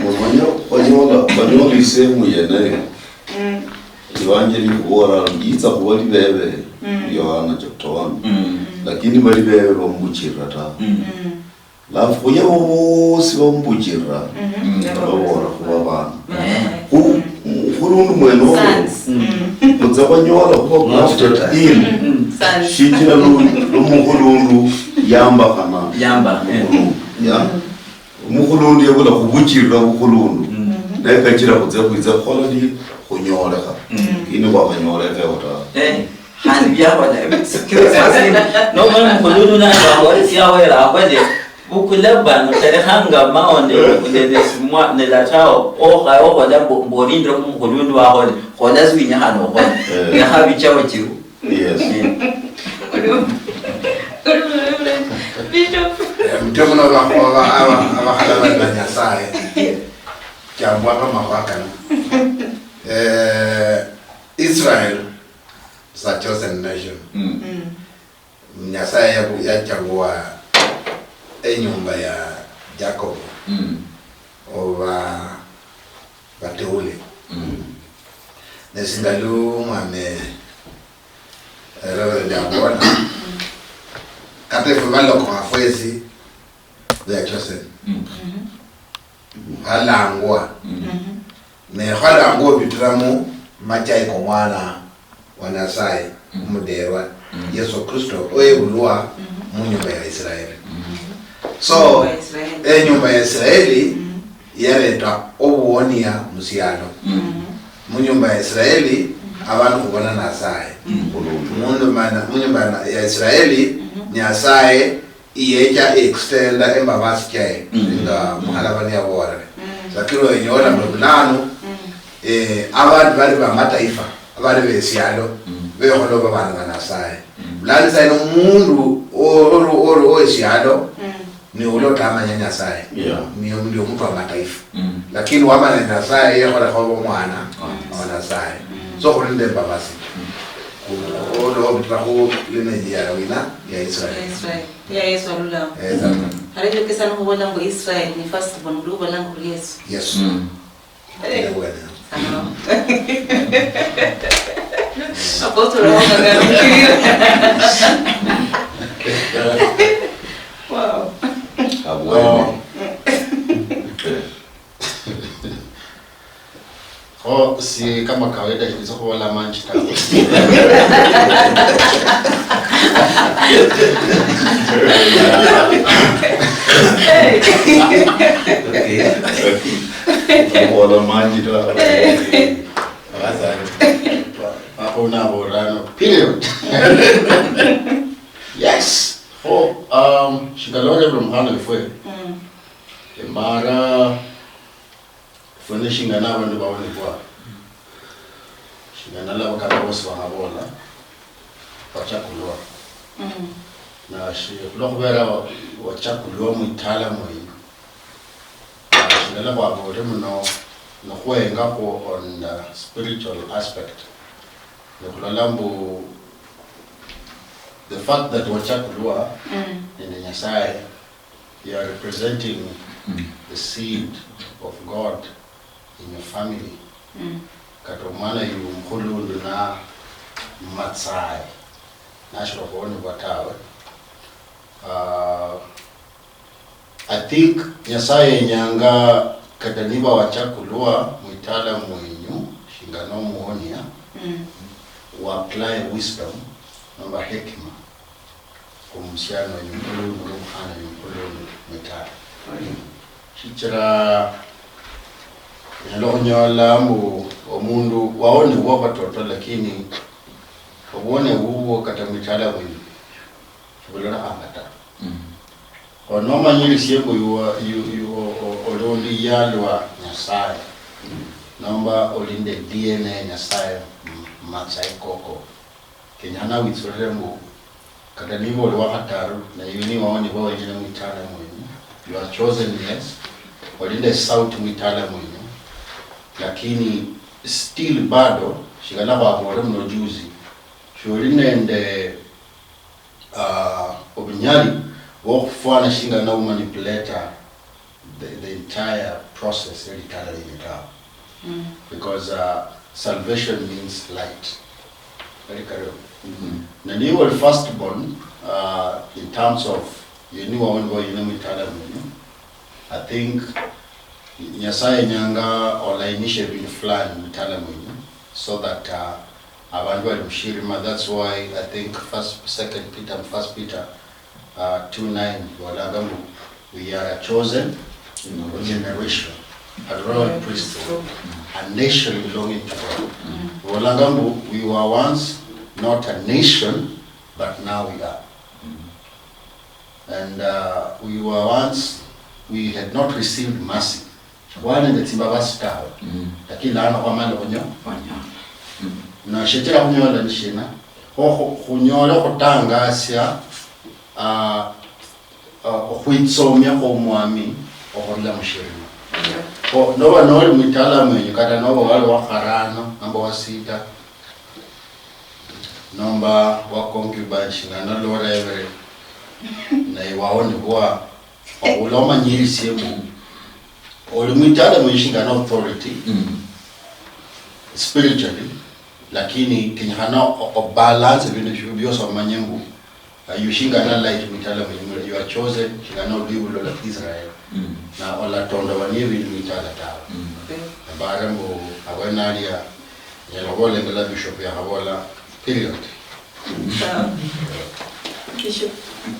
Omanye, onyola, onyola isehemu yeneyo. Mm. Iwanje likhubola, yitsa khuba libebe, mm, Yohana chapter one. Mm. Lakini bali bebe bamubuchirira ta. Mm. Mm. Alafu khu yabo bosi bamubuchirira, mhm, mm, babola khuba bana. Eh. Khu, khulundu mwene olwo, sons, mm, mutsa khwanyola khuba grafted in. Mm. Sons. Shichira lu-, lumukhulundu yambakhana. Yamba, eh. Mukhulundu. Ya. Mm. Omukhulundu yabula khubuchirira bukhulundu. Mm. Naye kachira khutse khwitse khukhola ndi khunyolekha. Mm. Lakini khwakhanyolekheho tawe. Eh, khandi byakhola, sikira sasina. Nomanya mukhulundu naye wakhola siawera, akhole, bukula bano, terekhanga maonde, bukule nesimwa, nelatao, okha, okhola mbo-, mbolindire mumukhulundu wakhole, khola swinya khano okhole. Eh. Lekha bichawo chiru. Yes. Eh. Bishop. Eh, mutwe muno bakhuwa aba-, aba-, abakhala bali ba Nyasaye. Chambwanga amakhuwa kano. Eh, Israel is a chosen nation. Mm. Mm. Nyasaye yabu-, yachagua enyumba ya Jacob. Mm. Oba bateule. Mm. Ne singa lu mwami, eh, Reverend Abona, kata efwe balokha fwesi, we are chosen. Mm. Khwalangwa. Mm. Ne khwalangwa obitira mu machai ko mwana wa Nyasaye, mm, omuderwa, mm, Yesu Kristo, oyebulwa, mm, mu nyumba ya Israeli. Mm. So, nyumba ya Israeli, enyumba ya Israeli, mm, yareta obuwonia musialo. Mm. Mu nyumba ya Israeli, mm, abandu khubona Nyasaye. Mm. Mundu mana, mu nyumba ya Israeli, mm, Nyasaye yecha extenda embabasi chaye, mm, nga mukhalabani yabolere. Mm. Lakini onyola mbu bulano, mm, eh, abandu bali ba mataifa, abali besialo, mm, bekhola oba bana ba Nyasaye. Mm. Bulano saino omundu o-, ori, ori owesialo, mm, ni ula otamanya Nyasaye. Yeah. Ni, ni omundu wa mataifa. Mm. Lakini wamanya Nyasaye, yekholekha oba omwana, mm, wa Nyasaye. Mm. So khuli nende embabasi. Mm. Khu-, Olobitira khu lineage ya wina? Ya Israel. Israel. Ya Yesu alulamo. Eh, exactly. Hale ndio kisa nokhubola mbu Israel ni first born, kuli khubola mbu Yesu. Yesu. Mm. Eh. Ndio bwana. Sawa. Apostle Roho Mtakatifu. Wow. Abwene. Oh. Oh, si kama kawaida, niweza kuwala manji tawe. Okay. Kuwala manji tawe. Asante. Hapo na borano. Period. Yes. Oh, um, shikalore bro mhana ifwe. Mm. Emara Fwene shingana abandu bawonebwa, shingana laba kata bosi bakhabola, bachakulwa. Mm. Na shi-, khulwa khubera wa-, wachakulwa mwitaalamu eyi, na shingana khwaboole muno, nokhwengakho on the spiritual aspect. Nekhulola mbu the fact that wachakulwa, mm, nende Nyasaye, you are representing, mm, the seed of God in your family. Mm. Kata omwana yu omukhulundu na matsayi, nashiri okhwonebwa tawe. Ah, I think Nyasaye yenyanga kata niba wachakulwa mwitaala mwenyu, shinga nomuonia, mm, wa apply wisdom, nomba hekima, khumusiani wenyu mukhulundu, nomukhana wenyu mukhulundu, mwitaala. Shichira onyala okhunyola mbu omundu waonebwa batoto, lakini obwone bubwo kata mwitaala bwenyu, shibulolekhanga ta. Mm. Kho nomanyirisie mbu iwe, yu-, yu-, o-, o-, oli oluyia lwa Nyasaye, nomba oli nende D N A ya Nyasaye mu, mu matsayi koko, kenyana witsulire mbu kata niba oli wakhataru, na iwe niwaonibwa wenyene mwitaala mwenyu, you are chosen, yes, oli nende sauti mwitaala mwenyu, lakini still bado, shingana khwaboole muno juzi, sholi nende ah, obunyali bwokhufwana shinga nomanipulata the, the entire process elitala lino tawe. Mm. Because, uh, salvation means light. Very clear. Mm-hmm. Na niwe oli first born, uh, in terms of, you knew when you were in the mitala mwenyu. I think Nyasaye nyanga olainishe bintu fulani mitala mwenyu, so that, uh, Abandu bali mushirima, that's why I think first, second Peter, first Peter, uh, two nine, bolanga mbu, "We are a chosen generation, a royal priesthood, a nation belonging to God." Bolanga mbu, "We were once not a nation, but now we are." And, uh, we were once, we had not received mercy. Khwali nende tsimbabasi tawe. Mm. Lakini lano khwamala khunyo-, khwanyola. Mm. Na shichira khunyola ni shina? Kho khu-, khunyole khutangasia, ah, ah, okhwitsomia khwo Omwami okhurula mushirima. Yeah. Kho noba noli mwitaalamu wenyu, kata noba wali wa kharano, nomba wa sita, nomba wa concubine, shingana lworebere, naye waonibwa, okhula omanyirisie mbu oli mwitaala mwenyu shingana authority, mm, spiritually, lakini kenyekhana o-, obalance ebindu bi-, biosi omanye mbu, uh, you shingana light mwitaala mwenyu, you are chosen, shingana olwibulo lwa Israel. Mm. Na olatondowania ebindu mwitaala tawe. Mm. Nabare mbu abwene alia, nyala khubola engala Bishop yakhabola, period. Sawa. Bishop.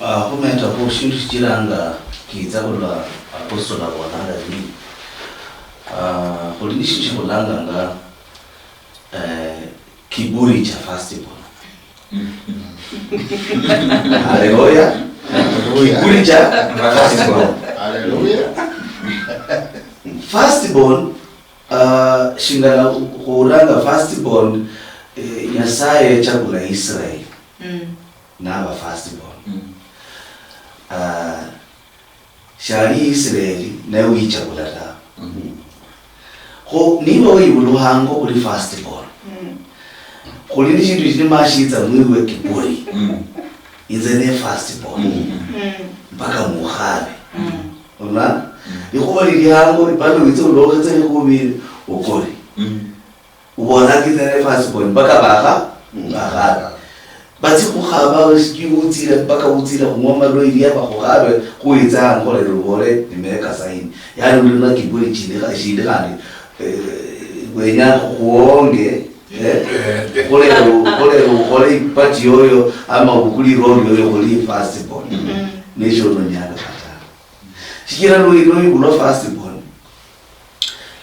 Ah, khumeta khu shindu shichiranga kitsa khulwa Apostle abolanga ni, ah, khuli ni shindu shikhulanganga, eh, kiburi cha first born. Haleluya. Haleluya. Kiburi cha first born. Haleluya. First born, ah, shingana khuranga first born, eh, Nyasaye yachagula Israel. Mm. Naba first born. Mm. Ah, shali Israeli, naye wichagula ta. Mhm. Kho niba wibulwa hango uli first born. Mm. Khuli ni shindu shili mashitsa mwiwe kiburi. Mm. Inze ne first born. Mm. Mm. Mpaka mukhabe. Mm. Ona? Mm. Likhuba lili hango, ipano witse ulokhetsa likhuba ili, ukori. Mm. Ubolanga inze ne first born, mpaka bakha, bakhabe. Batsi khukhaba, sijui utsile, mpaka utsile khung'wa malwa ilia, bakhukhabe, khuwitsa hango lero ubole, nimeka saini. Yani uli na kiburi chindi kha-, shindi khandi, eh, wenya khuonge, eh, khulero, khulero ukhole ipati yoyo, ama ubukuli roli yoyo khuli first born. Mm. Nesho unonyanga kata. Shichira lwe, lwe ibulwa first born.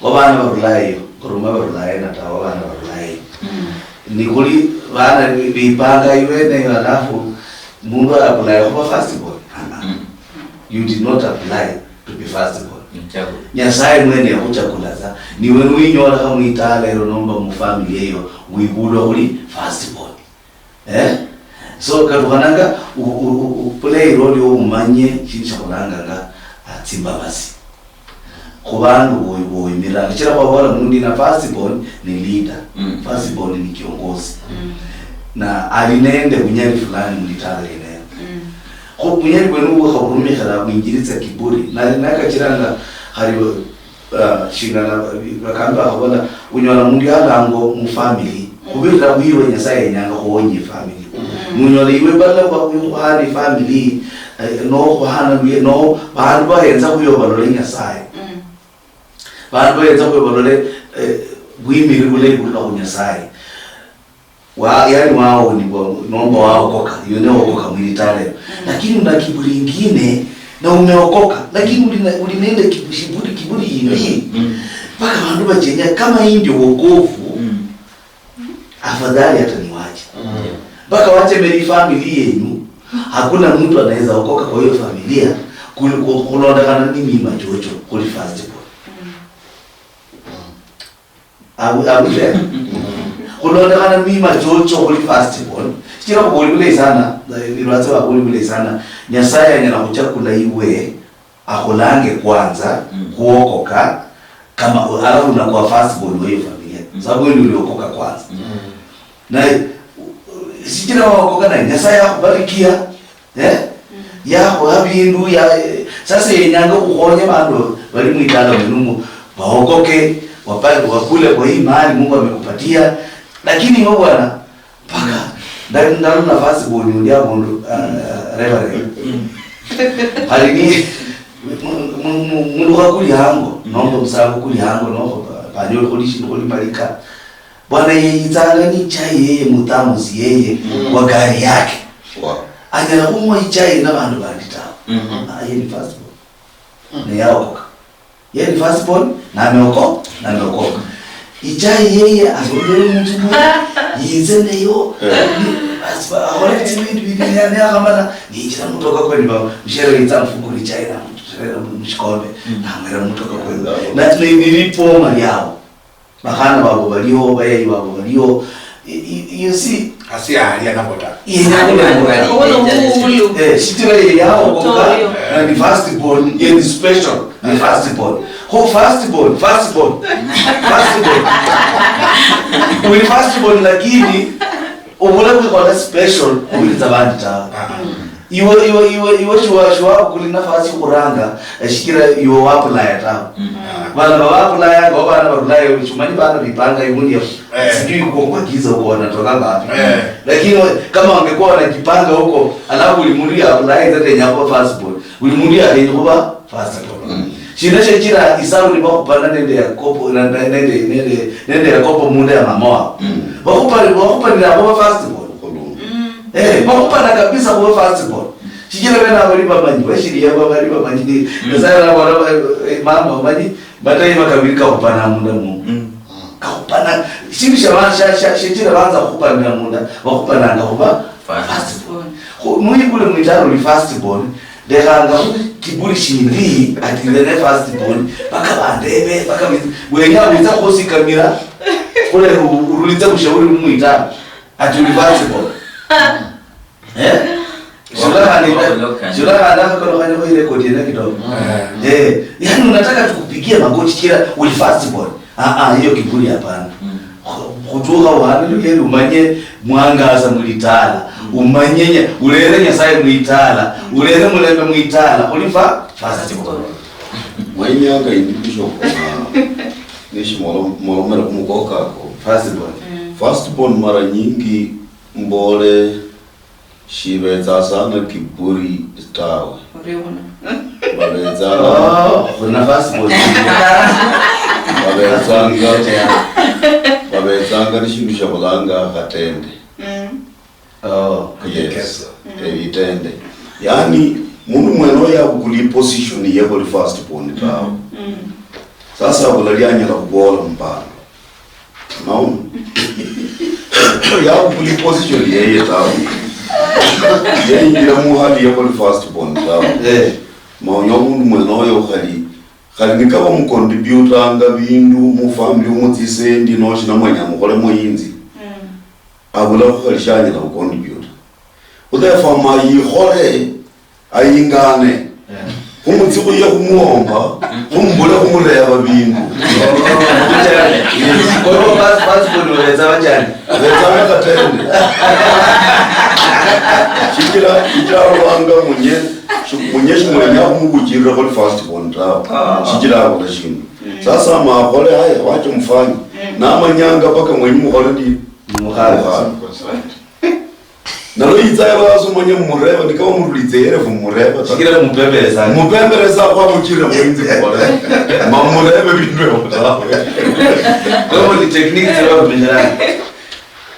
Kho bana barulayo, koruma barulayo na tawe, bana barulayo. Mm. Ni khuli bana bi-, bipanga iweneyo, alafu mundu apply khuba first born. Ah, ah. Mm. You did not apply to be first born. Nyasaye mwene yakhuchakula tsa. Niwe nuwinyolekha mwitala elo nomba mufamily eyo, wibulwa khuli first born. Eh? So, katukhananga u-, u-, u-, u-, play role yo umanye shindu shakhulanganga, ah, tsimbabasi. Khu bandu boy-, boyimiranga. Shichira khwabola mundu ina first born ni leader. Mm. First born ni kiongozi. Mm. Na ali nende bunyali fulani mulitala lienelo. Mm. Khu bunyali bwene ubwo khaburumikhira bwinjiritsa kiburi. Na, nakachiranga khali, uh, shingana, bakambi bakhabola, unyola mundu yalango mu family, mm, khubirira khwiwe Nyasaye yenyanga khuwonye family. Mm. Munyola iwe bala ba-, khuhana family, eh, no khuhana bie-, no bandu bahenza khuyo balole Nyasaye. Mm. Bandu bahenza khuyo balole, eh, bwimiri bulayi buruka khu Nyasaye. Wa-, yani waonibwa, nomba waokoka, iwe ne okoka mwilitala elo. Mm. Lakini una kiburi ingine, na umeokoka, lakini uli na, uli nende kibu-, shiburi, kiburi yindi. Mm. Mpaka bandu bachenya, kama hii ndio wokovu, mm, afadhali hata niwache. Mm. Mpaka wachemere ifamily yenyu, hakuna mtu anaweza okoka kwa hiyo familia, kul-, ku-, kulondokhana ni mima chocho, kuli first born. Mm. Are we, are we there? Khulondokhana mima chocho khuli first born. Shichira khuboli bulayi sana, eh, Lwatsa waboli bulayi sana. Nyasaye anyala khuchakula iwe, akhulange kwanza, mm, khuokoka, kama, alafu unakuwa first born wa hiyo familia. Mm. Sababu wewe ndio uliokoka kwanza. Mm. Na, shichira waokoka na Nyasaye akhubarikia, Eh? Mm. Yakhuha bindu, ya, eh, sasa yenyanga khukhonye bandu bali mwitala munumu, baokoke, wapa-, wakule kwa hii mali Mungu amekupatia. Lakini iwe bwana, mpaka, mm, ndali, ndali nafasi boni undi abundu, ah, ah, Reverend. Mm. Khali ni, mu-, mu-, mu-, mundu khakuli hango, mm, nomba musango kuli hango, nomba pa-, panyoli khuli shindu khuli malika. Bwana yeyitsanga ni chai yeye mu thermos yeye, mm, kwa gari yake. Wow. Anyala khunywa ichai na bandu bandi tawe. Mhm. Ah, yeye ni first born. Mm. Ne yaokoka. Yeye ni first born, na ameoko-, na ameokoka. Ichai yeye asondele munzu mwe, yitse nayo, eh, ni, as-, akhole tsi bindu bindi, ne, ne akhamala, ninjira mutoka kwe, ni ba, mushere yitsa mfukuli chai na mshirera mu, mushikombe, mm, na mwera mutoka kwe. Mm. Na, ni, ni, ni poma yao. Bakhana babo baliho, bayayi babo baliho. Y-, y-, you see? Asi alia nabo ta. Yenya kula nabo ta. Oyo mukhulu. Eh, shitira ye yaokoka, oyo. Na ni first born, ye ni special, ni first born. Kho first born, first born, first born. Uli first born, lakini obula bwikhola special, obulitsa bandi tawe. Ah. Iwe, iwe, iwe, iwe shiwa-, shiwabukuli nafasi yokhuranga, eh, shichira iwe waapulaya tawe. Mm. Bana baba waapulaya, nga bana barulayo, shimanyi bana bipanga imunia, eh, sijui kwa, kwa giza uko wanatoka ngapi. Eh. Lakini we, kama wangekuwa wanajipanga huko, alafu buli mundu yaapulaya, inze ndenya khuba first born. Buli mundu yakhenya khuba first born. Mm. Shina shichira isauni bakhupana nende Yakobo, na, na, nende, nende, nende Yakobo munda ya mama wabo. Mm. Bakhupana, bakhupanira khuba first born. Mm. Eh, bakhupana kabisa khuba first born. Shichira bene abo bali bamanyi, bashiri yabo bali bamanyi, ni, mm, Nyasaye nabona ba-, eh, mama bamanyi, batayi bakabiri kakhupana munda mu. Mm. Kakhupana, shindu shia ba-, shia, shia, shichira banza khukhupanira munda, bakhupananga khuba first born. Khu, nuibule mwitaro uli first born, lekhanga khu kiburi shindi, ati nze ne first born, paka bandebe, paka bi-, wenya witsa khusikamira, khule ru-, urulitse bushauri mu mwitaro. Ati uli first born. Eh? Shulakhandika, shulakhandika kano kanyoko ile koti ene kidogo. Mm. Eh, yani unataka tukupigie magoti kila uli first born. Ah, ah, hiyo kiburi hapana. Mm. Khutukha wabilo yeri umanye mwangaza mulitala, umanye nya-, ulere Nyasaye mwitala, ulere mulembe mwitala, khuli fa-, first born. Mwa inyanga indi Bishop, ah, nishimolomera khumukoko ako. First born. Mm. First born mara nyingi mbole shibetsa sana kiburi tawe. Ori uno. Babetsanga, oh, khuli na first born. Babetsanga, babetsanga ni shindu shabulanga khatende. Mm. Oh, yes. Khutekeso. Mm. Eh, itende. Yaani, mundu mwene oyo abukula iposition ye khuli first born tawe. Mm. Sasa abula lianyala khubola mubana. Unaona? Yabukula position yeye tawe. Yeyingira muhali ya khuli first born tawe. Eh. Maonyo mundu mwene oyo khali, khali nikaba mucontributanga bindu mu family mu tsisendi noshina mwenya mukholemo inzi. Mm. Abulakho khali shanyala khucontributa. Khutherefore ma yikhole, ayingane. Yeah. Khumutsi khuye khumuomba, khumubule khumureba bindu. Yes. Kwa hivyo basi, basi kwa ndio waweza wajani. Weza wakatende. Shikira, shikira wanga munye, shu-, munye shimwenya khumubujirira khuli first born tawe. Ah. Shikira abula shindu. Mm. Sasa ma akhole haya, wacha mfanye. Mm. Namanyanga mpaka mwenye mukhole ndi. Mukhale. Mukhale. Nalo yitsa yaba yasomanya mumureba, nikaba murulitse yerefu mumureba ta. Shikira mupembelesa. Mupembelesa kwa muchira mwenzi mukole. Mamurebe bindu byo tawe. Kwa hivyo ni technique za kumenyana.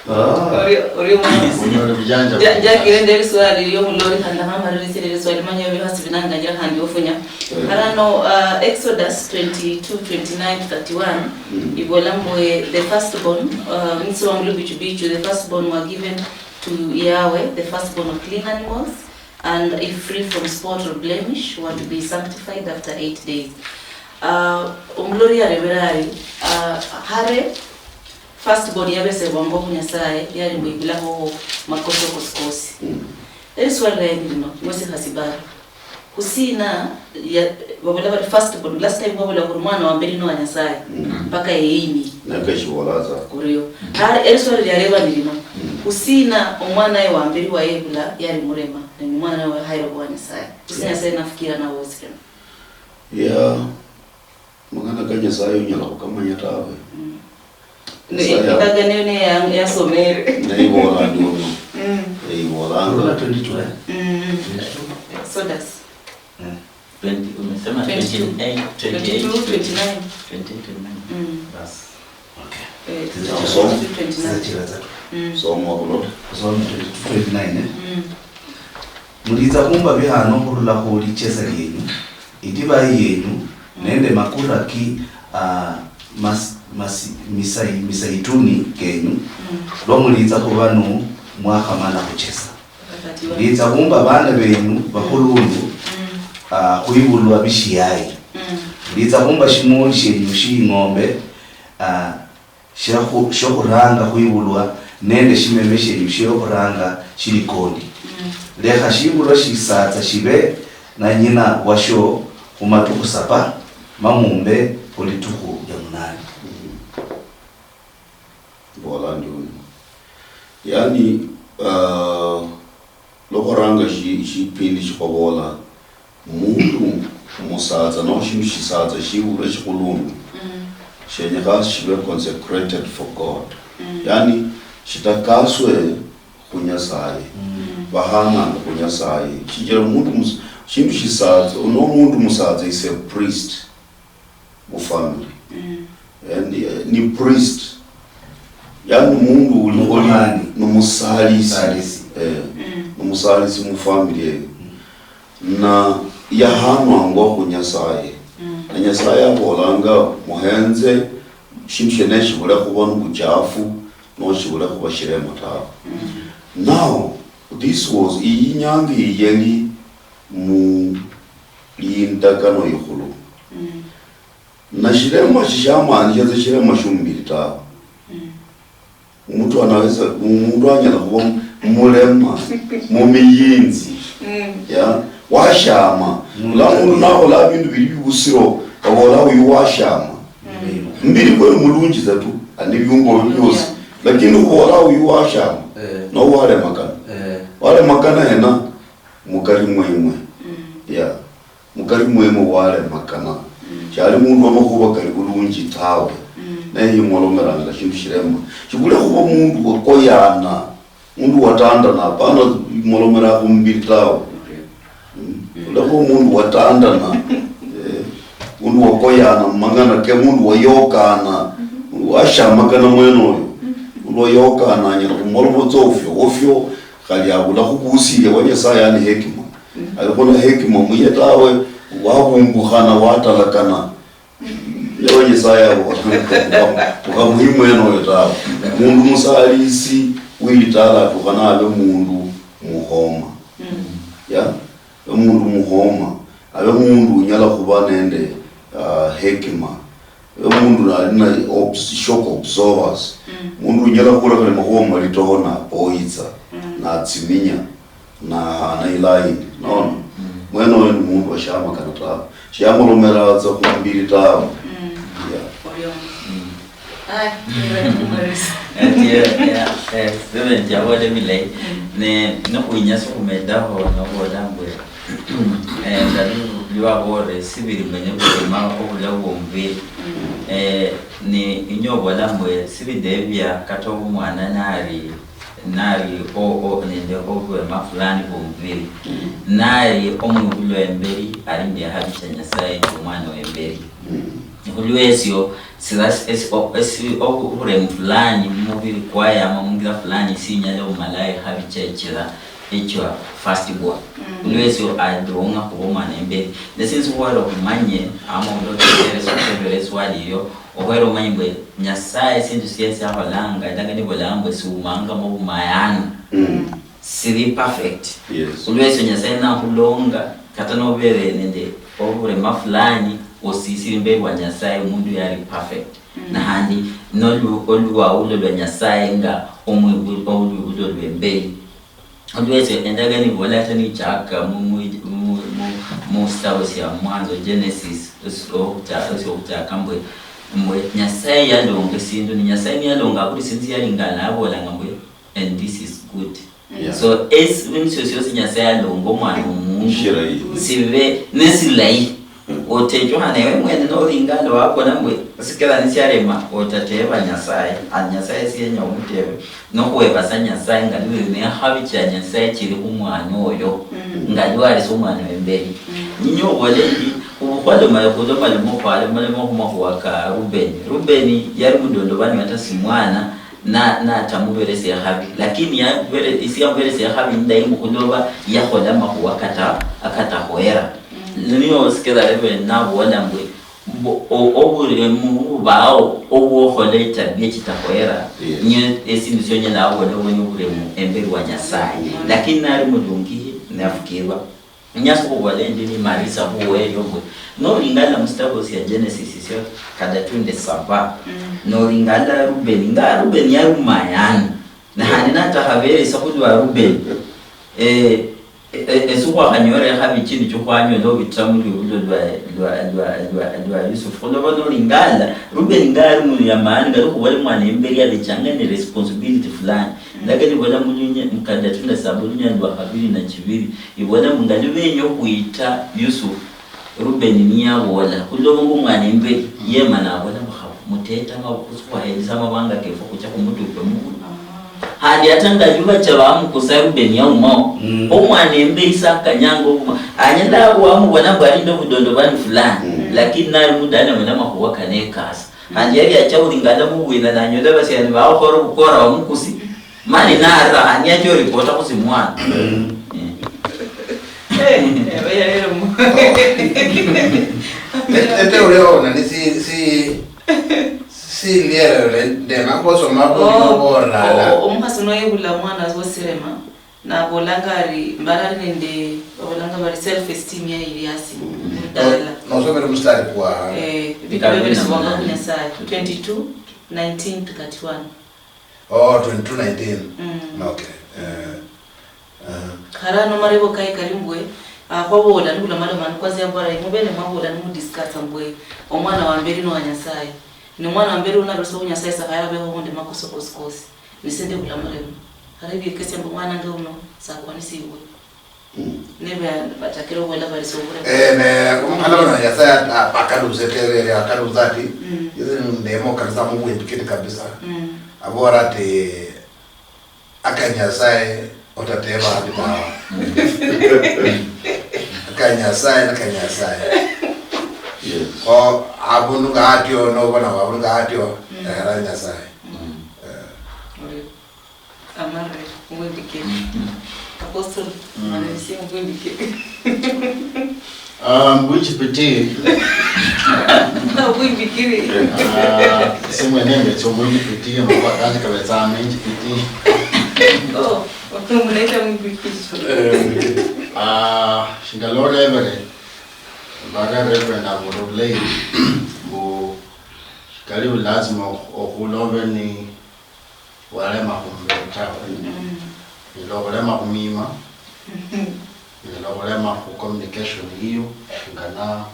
Ah. Ori, ori umwesi. Unyole vijanja. Ja-, jakire nderi swali yo mulori khanda mama riri sire swali manya yo hasi binanga ngira khandi ofunya. Eh. Arano, uh, Exodus twenty-two, twenty-nine, thirty-one. Mm. Ibola mbwe the firstborn, uh, nisi wa mulubichu bichu, the firstborn were given to Yahweh, the firstborn of clean animals, and if free from spot or blemish, were to be sanctified after eight days. Uh, omulori yarebera ari, uh, hare firstborn yabesebwanga khu Nyasaye, yali mbwe ibulaho makosa kosi kosi. Mm. Eriswali raye ni lino, mwesi khasibara. Khusina ya, babola bari first born, last time babola khuri mwana wa mberi nowa Nyasaye, mm, mpaka yeyini. Naka shibola sa. Kurio. Hali eriswali liareba ni lino. Mm. Khusina omwanaye wa mberi wa yebula yali murema, ne omwanaye wa hayira wa Nyasaye. Khusina, yeah, Nyasaye nafikira nawe wosirema. Yeah. Mang'ana ka Nyasaye onyala khukamanya tawe. Mm. Ne Nyasaye a- indagano eyo ne ya-, yasomere. Ne ibola ndi uno. Mm. Ne ibolanga. Rula twenty-two, eh? Mm. Twenty-two. Exodus. Eh. Twenty, umesema twenty-two. Twenty-eight, twenty-eight. Twenty-two, twenty-nine. Twenty-eight, twenty-nine. Mm. Basi. Okay. Eh, soma. Twenty-two, twenty-nine. Soma khulota. Soma twenty-two, twenty-nine, eh? Mm. Mulitsa khumba bihano khurula khu lichesa lienyu, idivai yenyu, mm, nende makura ki, ah, mas-, masi-, misai-, misaituni kenyu, mm, lwa mulitsa khuva nu mwakhamala khuchesa. Mulitsa khumba vana venyu vakhulundu, mm, ah, khwivulwa vishiayi. Mm. Mulitsa khumba shimoli shenyu shing'ombe, ah, shia khu-, shiokhuranga khwivulwa nende shimeme shienyu shiokhuranga shilikondi. Mm. Lekha shivulwa shisatsa shive na nyina washo khumatukhu sapa, ma mumbe khulitukhu lia munane. Mm. Mbola ndi uno. Yani, ah, Lwa khuranga shi-, shipindi shikhwabola, mundu musatsa, noho shindu shisatsa shivulwa shikhulundu, mm, shenyekha shive consecrated for God. Mm. Yani, shitakaswe khu Nyasaye. Mm. Vahananga khu Nyasaye. Shichira mundu mus-, shindu shisatsa, uno mundu musatsa is a priest. Mu family. Mm. Eh, ni, eh, ni priest. Yani mundu uli, uli ni musalisi. Musalisi. Eh, mm, ni musalisi mu family eyo. Mm. Na yahanwangwa khu Nyasaye. Mm. Na Nyasaye abolanga, "Muhenze, shindu shene shibule khuba ni buchafu, no shibule khuba shirema tawe." Mm. Now, this was, iyi inyanga iyi yali mu lindakano ikhulu. Mm. Na shirema shishamaanisha tsa shirema shiomubiri tawe. Mm. Mtu anaweza, mtu anyala khuba mulema mumiyinzi. Mm. Yeah. Washama. Mm. Ula mundu nakhola bindu bili bibusiro, babola uyu washama. Mm. Mubiri kwe mulungi tsa tu. Ani viungo vyo vyosi. Yeah. Lakini ubola uyu washama. Eh. No walemakana. Eh. Walemakana yena mukari mwemwe. Mm. Yeah. Mukari mwemwe walemakana. Mm. Shali mundu wa makhuba kali bulunji tawe. Mm. Naye yimwalomeranga shindu shirema. Shibule khuba mundu wakoyana. Mundu watandana, hapana mulomera khumubiri tawe. Okay. Mm. Mm. Olekha mundu watandana, eh, mundu wakoyana mumang'ana ke, mundu wayokana, mundu washamakana mwene oyo, mundu wayokana anyala khumolomotsa ofyo, ofyo, khali abula khubusilia wa Nyasaye ali hekima. Mm. Alikho na hekima muye tawe, wabumbukhana, watalakana. Leo Nyasaye abo, ukhamuhi mwene oyo tawe. Mundu musalisi, witala atukha nabe mundu muhoma. Mm. Ya? Abe mundu muhoma. Abe mundu unyala khuba nende, ah, hekima. Abe mundu nali na obs-, shock absorbers. Mm. Mundu unyala khulekha makhuwa malitoho napoyitsa, mm, natsiminya. Na, na ilaini, nono. Mm. Mwene oyo ni mundu wa shiama kana tawe. Shiamulomera tsa khumbiri tawe. Mm. Yeah. Orio. Mm. Ai, ni bali kumarisa. Ati, eh, eh, eh, Reverend yabole bilayi. Mm. Ne, ne khuinyasa khumedaho, nobola mbwe, eh, ndali lwabore, sibiri mwenye bulema obula bwomubiri. Mm. Eh, ni inyo obola mbwe, sibidebia kata omwana nali nali o-, o-, nende obwema fulani bwomubiri, mm, nali omwibulwa emberi ali nende ehabi chia Nyasaye nende omwana wemberi. Mm. Khulwesio, sila-, esi-, o-, esi-, o-, oburemu fulani mumubiri kwaye ama mungira fulani sinyala omala ehabi chiechira echia first born. Mm. Khulwesio adong'a khuba omwana wemberi. Ne since khwali okhumanye, ama obulotekeresi okhubera eswali eyo, okhwera omanye mbwe Nyasaye sindu siesi akholanga, endagano ibolanga mbwe siumangamo obumayanu. Mm. Sili perfect. Yes. Khulwesio Nyasaye nakhulonga, kata nobere nende oburema fulani, osisiri imberi wa Nyasaye, omundu yali perfect. Mm. Nahandi nolu-, olwaulo lwa Nyasaye nga omwibu-, olwibulo lwemberi. Olwesio endagano ibola ata nichaka mu, mu, mu, mu, mu sitabo sia Mwanzo, Genesis, esi-, okhucha-, esi okhuchaka mbwe, mbwe Nyasaye yalonga esindu, ni Nyasaye niyalonga buli sindu sialingana, abolanga mbwe, "And this is good." Yeah. So, esi-, ebindu siosi siosi Nyasaye alonga omwana womundu, shirayi, sibe nesilayi. Mm. Otechukhana ewe mwene nolinga nende wakona mbwe, sikila nisiarema, otateba Nyasaye, and Nyasaye siyenya omutebe. Nokhwebasa Nyasaye nga niwiri nekhabi chia Nyasaye chili khumwana oyo, mm, nga niwarisa omwana wemberi. Mm. Ninye obola endi, khulomaloma, khulomaloma khwalomaloma khumakhuwa ka Rubeni. Rubeni yali mudondobani ata simwana, na, natamuberesia ekhabi. Lakini yabere-, isi yamuberesia ekhabi nindayi mukhuloba yakhola amakhuwa kata, akatakhwera. Mm. Niyo sikira Rubeni nabola mbwe, Mbu, o-, oburemu bubao obwokhola etabia chitakhoyera, yes, niyo esindu sionyala wabola obwo ni oburemu emberi wa Nyasaye. Mm. Lakini nali mulungi, nafukirwa. Nyasi okhubola endi nimarisa khuwe erio mbwe, nolingala musitabo sia Genesis sio kadatunde saba, mm, nolingala Rubeni, nga Rubeni yaruma yani, na, yeah, handi natakhaberesa khulwa Rubeni. Eh, E-, e-, esi khwakhanyola ekhabi chino chikhwanyola obitira mu lwibulo lwa, lwa, lwa, lwa, lwa Yusufu. Khuloba nolingala, Rubeni nga ali mundu ya maani, nga likhubola mwana yemberi abechanga ne responsibility fulani. Mm. Lakini bola mu lunya-, mu Kadatunda saba olunya lwa khabiri na chibiri, ibola mbu nga nibenya okhwita Yusufu, Rubeni niye abola, khuloba mbu mwana yemberi, yema nabola mbu, "Khaba muteta mabukusi khwahedisa amabanga kefu khucha khumutupe mukulu." Khandi ata nga yubacha bamukusa Rubeni yaumao, mm, omwana embe isa akanyanga okhuma, anyala wamubona mbu ali nende obudondobani fulani, mm, lakini nali mudala mwene amakhuwa kane kasa. Khandi yali acha buli ngala mubwina nanyola basiani bawe khora obukora bamukusi, mani narira khandi yacha oripota khusimwana. Mm. Eh. Eh, eh, yalero mu- Ete, ete ule ona ni si, si, Silierere, ndema khwosoma khulino borala. O-, omukhasi noyebula omwana wosirema, nabolanga ari, mbara ari nende, babolanga bari self esteem yaye iri asi, mm, mudala. No-, nosomere mustari kwa? Eh, ebindu byeberesibwanga khu Nyasaye, twenty-two, nineteen to thirty-one. Oh, twenty-two nineteen. Mm. Okay. Eh, eh. Kharano marebo kaye kari mbwe, ah, khwabola nibula malomano kwa Ziabora, imwe bene mwabola nimudiscussa mbwe, omwana wa mberi nowa Nyasaye. Ni mwana wa mbere uno arusa khu Nyasaye sakhaya abeho undi makoso kosi kosi. Nise ndi bulamu lemo. Khare biekesia mbu mwana nge uno sakwanisiwe. Nebe bachakire okhwela bali sobure. Eh, ne omukhala uno Nyasaye ata-, akaluze terere, akaluze ati, Mm. Yesu ndemo kanisa mu bwindikiti kabisa. Mm. Abora ati, "Aka Nyasaye otateba andi tawe." Aka Nyasaye, naka Nyasaye. Yes. Ko abundu nga atyo, nobona abundu nga atyo, Mm. Era Nyasaye. Mm. Eh. Ori, amare, ubwindikiri. Apostle, Mm. Mwanalisia ubwindikiri. Ah, mbwinjipiti. Ubwindikiri. Ah, simwene mbetsa omwinjipiti, amakhuwa kandi kabetsa amenjipiti. Oh, okay, munaita mwinjipiti. Eh, ah, shingalola ebere. Mbara Reverend Aburo Blade, mbu shikali lazima okh-, okhula obe ni walema khumubiri tawe. Mm. Onyala okhulema khumima, onyala okhulema khu communication yiyo, ngana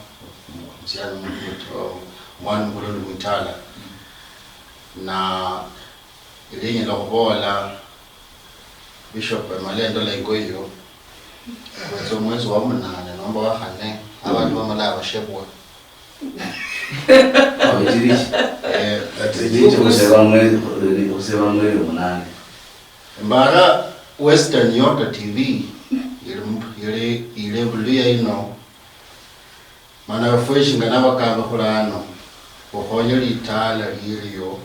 omusiani mu-, mu-, omwana mukhulundu mwitala. Na elia nyala khubola, Bishop, emala endola ingo yiyo, kwetsa omwesi wa munane nomba wa khane, abandu bamala bashebwa. Abachirishi. Eh, ati, khuseba mweri, khuseba mweri omunane. Mbara Western Nyota T V, yili mu-, yili, yili Buluya ino. Mana efwe shinga nabakamba khulano, okhonye litala lilio,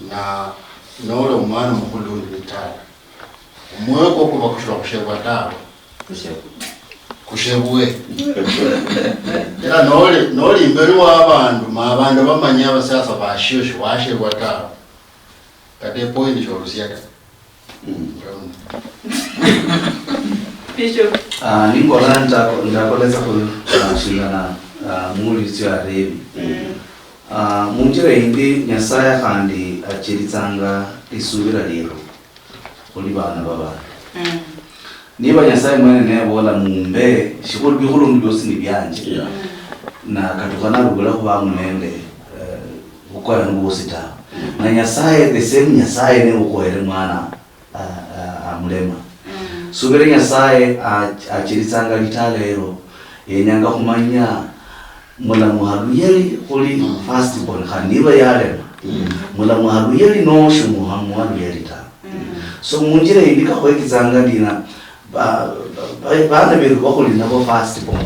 na noli omwana omukhulu undi litala, omwoyo kwo kuba kushira khushebwa tawe. Kushebwe. Era noli, noli imberi wa abandu, ma abandu bamanye abasiasa bashio shiwashebwa tawe. Kata epoint shorusia ta. Mm. Bishop. Ah, ningola ndako-, ndakolesa khu, ah, shingana, ah, muulisi arebi. Mm. Ah, munjira yindi Nyasaye khandi achiritsanga lisubira lieru khuli bana ba bandu. Mm. Niba Nyasaye mwene nebola mumbe, shikhulu bikhulundu biosi ni bianje. Yeah. Mm. Na katukhana lubula khubamu nende, eh, bukora ni bwosi tawe. Mm. Na Nyasaye, the same Nyasaye ne ukhoyere mwana, a-, a-, amulema. Mm. Subira Nyasaye a-, achiritsanga litala ero, yenyanga khumanya mulamuha luyali khuli Mm. first born, khandi niba yalema. Mm. Mulamuha luyali no shimuha muha luyali tawe. Mm. So munjira yindi kakhwekitsanga ndina, ba-, ba-, ba-, bana beru bakhuli nabo first born,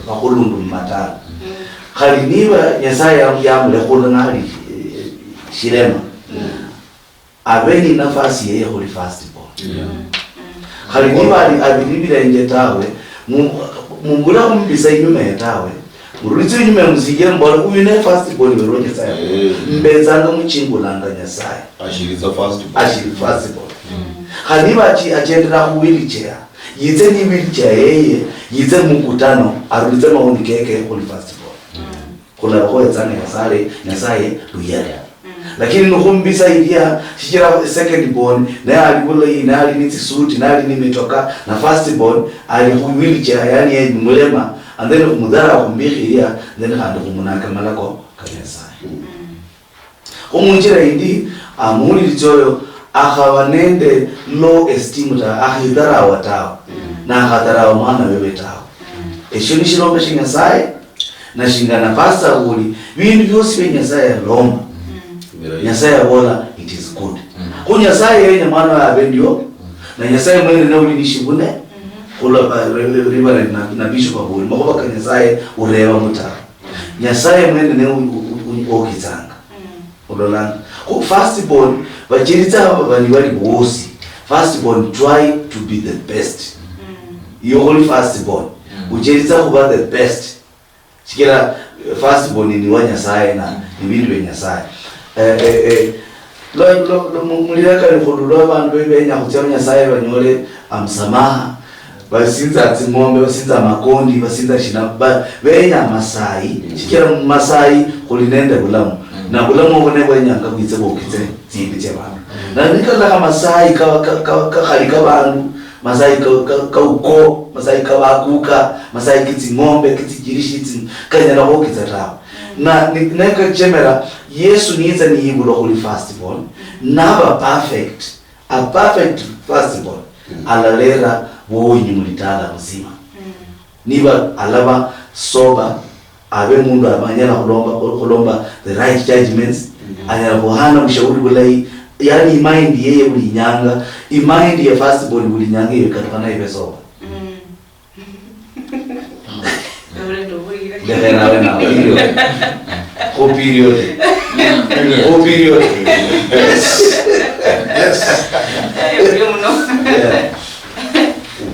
bakhulundu mumatala. Mm. Khali niba Nyasaye yam-, yamulekhula nali, eh, shilema. Mm. Abe ni nafasi yeye khuli first born. Yeah. Mm. Khali niba ali, abiri bilenje tawe, mu-, mubula khumubisa inyuma ye tawe. Murulitse inyuma ya musinjire mbole, "Uyu ne first born werwo Nyasaye." Mm. Mbetsanga muchingulanga Nyasaye. Ashiri the first born. Ashiri first born. Mm. Khali niba achi-, achendera khu wheelchair, yitse ni wheelchair yeye, yitse mukutano, arulitse maoni keke khuli first born. Mm. Khulaba khwetsanga Nyasaye, Nyasaye luyali. Mm. Lakini nikhumubisa ilia, shichira second born, naye ali bulayi, naye ali nitsisuti, naye ali nimitoka, na first born, ali khu wheelchair, yani yeye ni mulema, and then khumudharau khumubikha ilia, then khandi khumunaka malako ka Nyasaye. Mm. Kho munjira yindi, ah, muwulilitsi oyo akhaba nende low esteem tawe, akhidharawa tawe, mm, nakhadharawa mwana wewe tawe. Mm. Esho ni shilombe sha Nyasaye, na shingana pastor uli, bindu biosi bia Nyasaye alomba, mm, Nyasaye abola, "It is good." Mm. Kho Nyasaye yenya mwana wawe abe ndio, mm, na Nyasaye mwene nauli ni shibune, mm, khula, ba, re-, re-, Reverend na, na Bishop abuli, makhuba ka Nyasaye ureba mutawe. Nyasaye mwene ne u-, u-, u-, u-, okitsanga. Mm. Ololanga. Khu first born, bachiritsa aba bani bali bosi. First born, try to be the best. Mm. Iyo khuli first born. Mm. Uchiritsa khuba the best. Shikira, eh, first born ni wa Nyasaye na, mm, ni bindu bya Nyasaye. Eh, eh, eh, Lwa, lwa, lwa, mu, mulireka likhulu lwa bandu be-, benya khutsia khu Nyasaye banyole, ah, msamaha, basinza tsing'ombe, basinza makondi, basinza shina, ba, benya masayi, mm, shichira mu masayi khuli nende bulamu. Mm. Na bulamu obo ne bwenyanga bwitse bwokitse tsimbi tsia bandu. Mm. Na nikalakha masayi ka, ka, ka, kakhali ka bandu, masayi ka, ka, ka uko, masayi ka bakuka, masayi ke tsing'ombe, ke tsichirishi, tsi-, kanyala khwokitsa tawe. Mm. Na ni- nekachemera Yesu niitsa niyibulwa khuli firstborn, naba perfect, a perfect firstborn, alalera bowinyi mulitala muzima. Niba alaba sober, abe mundu anyala khulomba, khulomba the right judgments, anyala khuhana mushauri bulayi. Yani, imind yeye buli inyanga, imind ya firstborn buli inyanga iyo ikatukhana ibe sober. Lekha nawe nawe, period. Kho period. Kho period. Yes. Yes. Orio muno. Yeah.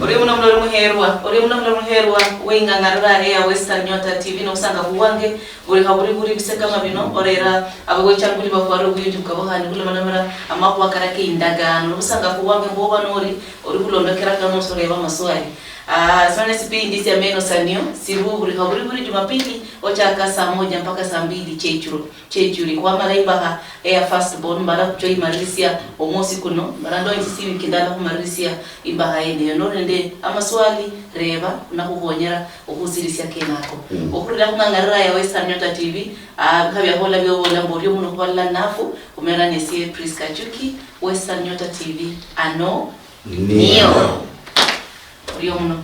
Orio muno, muloli muherwa. Orio muno, muloli muherwa. Weng'ang'arira eya Western Nyota T V, nobusangafu bwange buli haburi buri bise kama bino, orera abawechanguli bafwara obuyunji bukabukhani khulomalomera amakhuwa karake indagano. Nobusangafu bwange mboba nori ori khulondokera kano soreba amaswali. Ah, sona sipindi sya Meno Sanio, siruburikha buri buri Jumapili, ochaka saa moja mpaka saa mbili chechuro, chechuri. Khwamala imbaha eya firstborn, mala khuchwa imalirisia omwosi kuno, mala ndonji siwiki ndala khumalirisia imbaha yeneyo. Noli nende amaswali, reba, nakhukhonyera okhusirisia kenako. Okhurira khung'ang'arira ya Western Nyota T V, ah, bikha bya khubola byobola mbu orio muno khubalala nafu, khumera nesie Prisca Chuki, Western Nyota T V, ano Nio. Orio muno.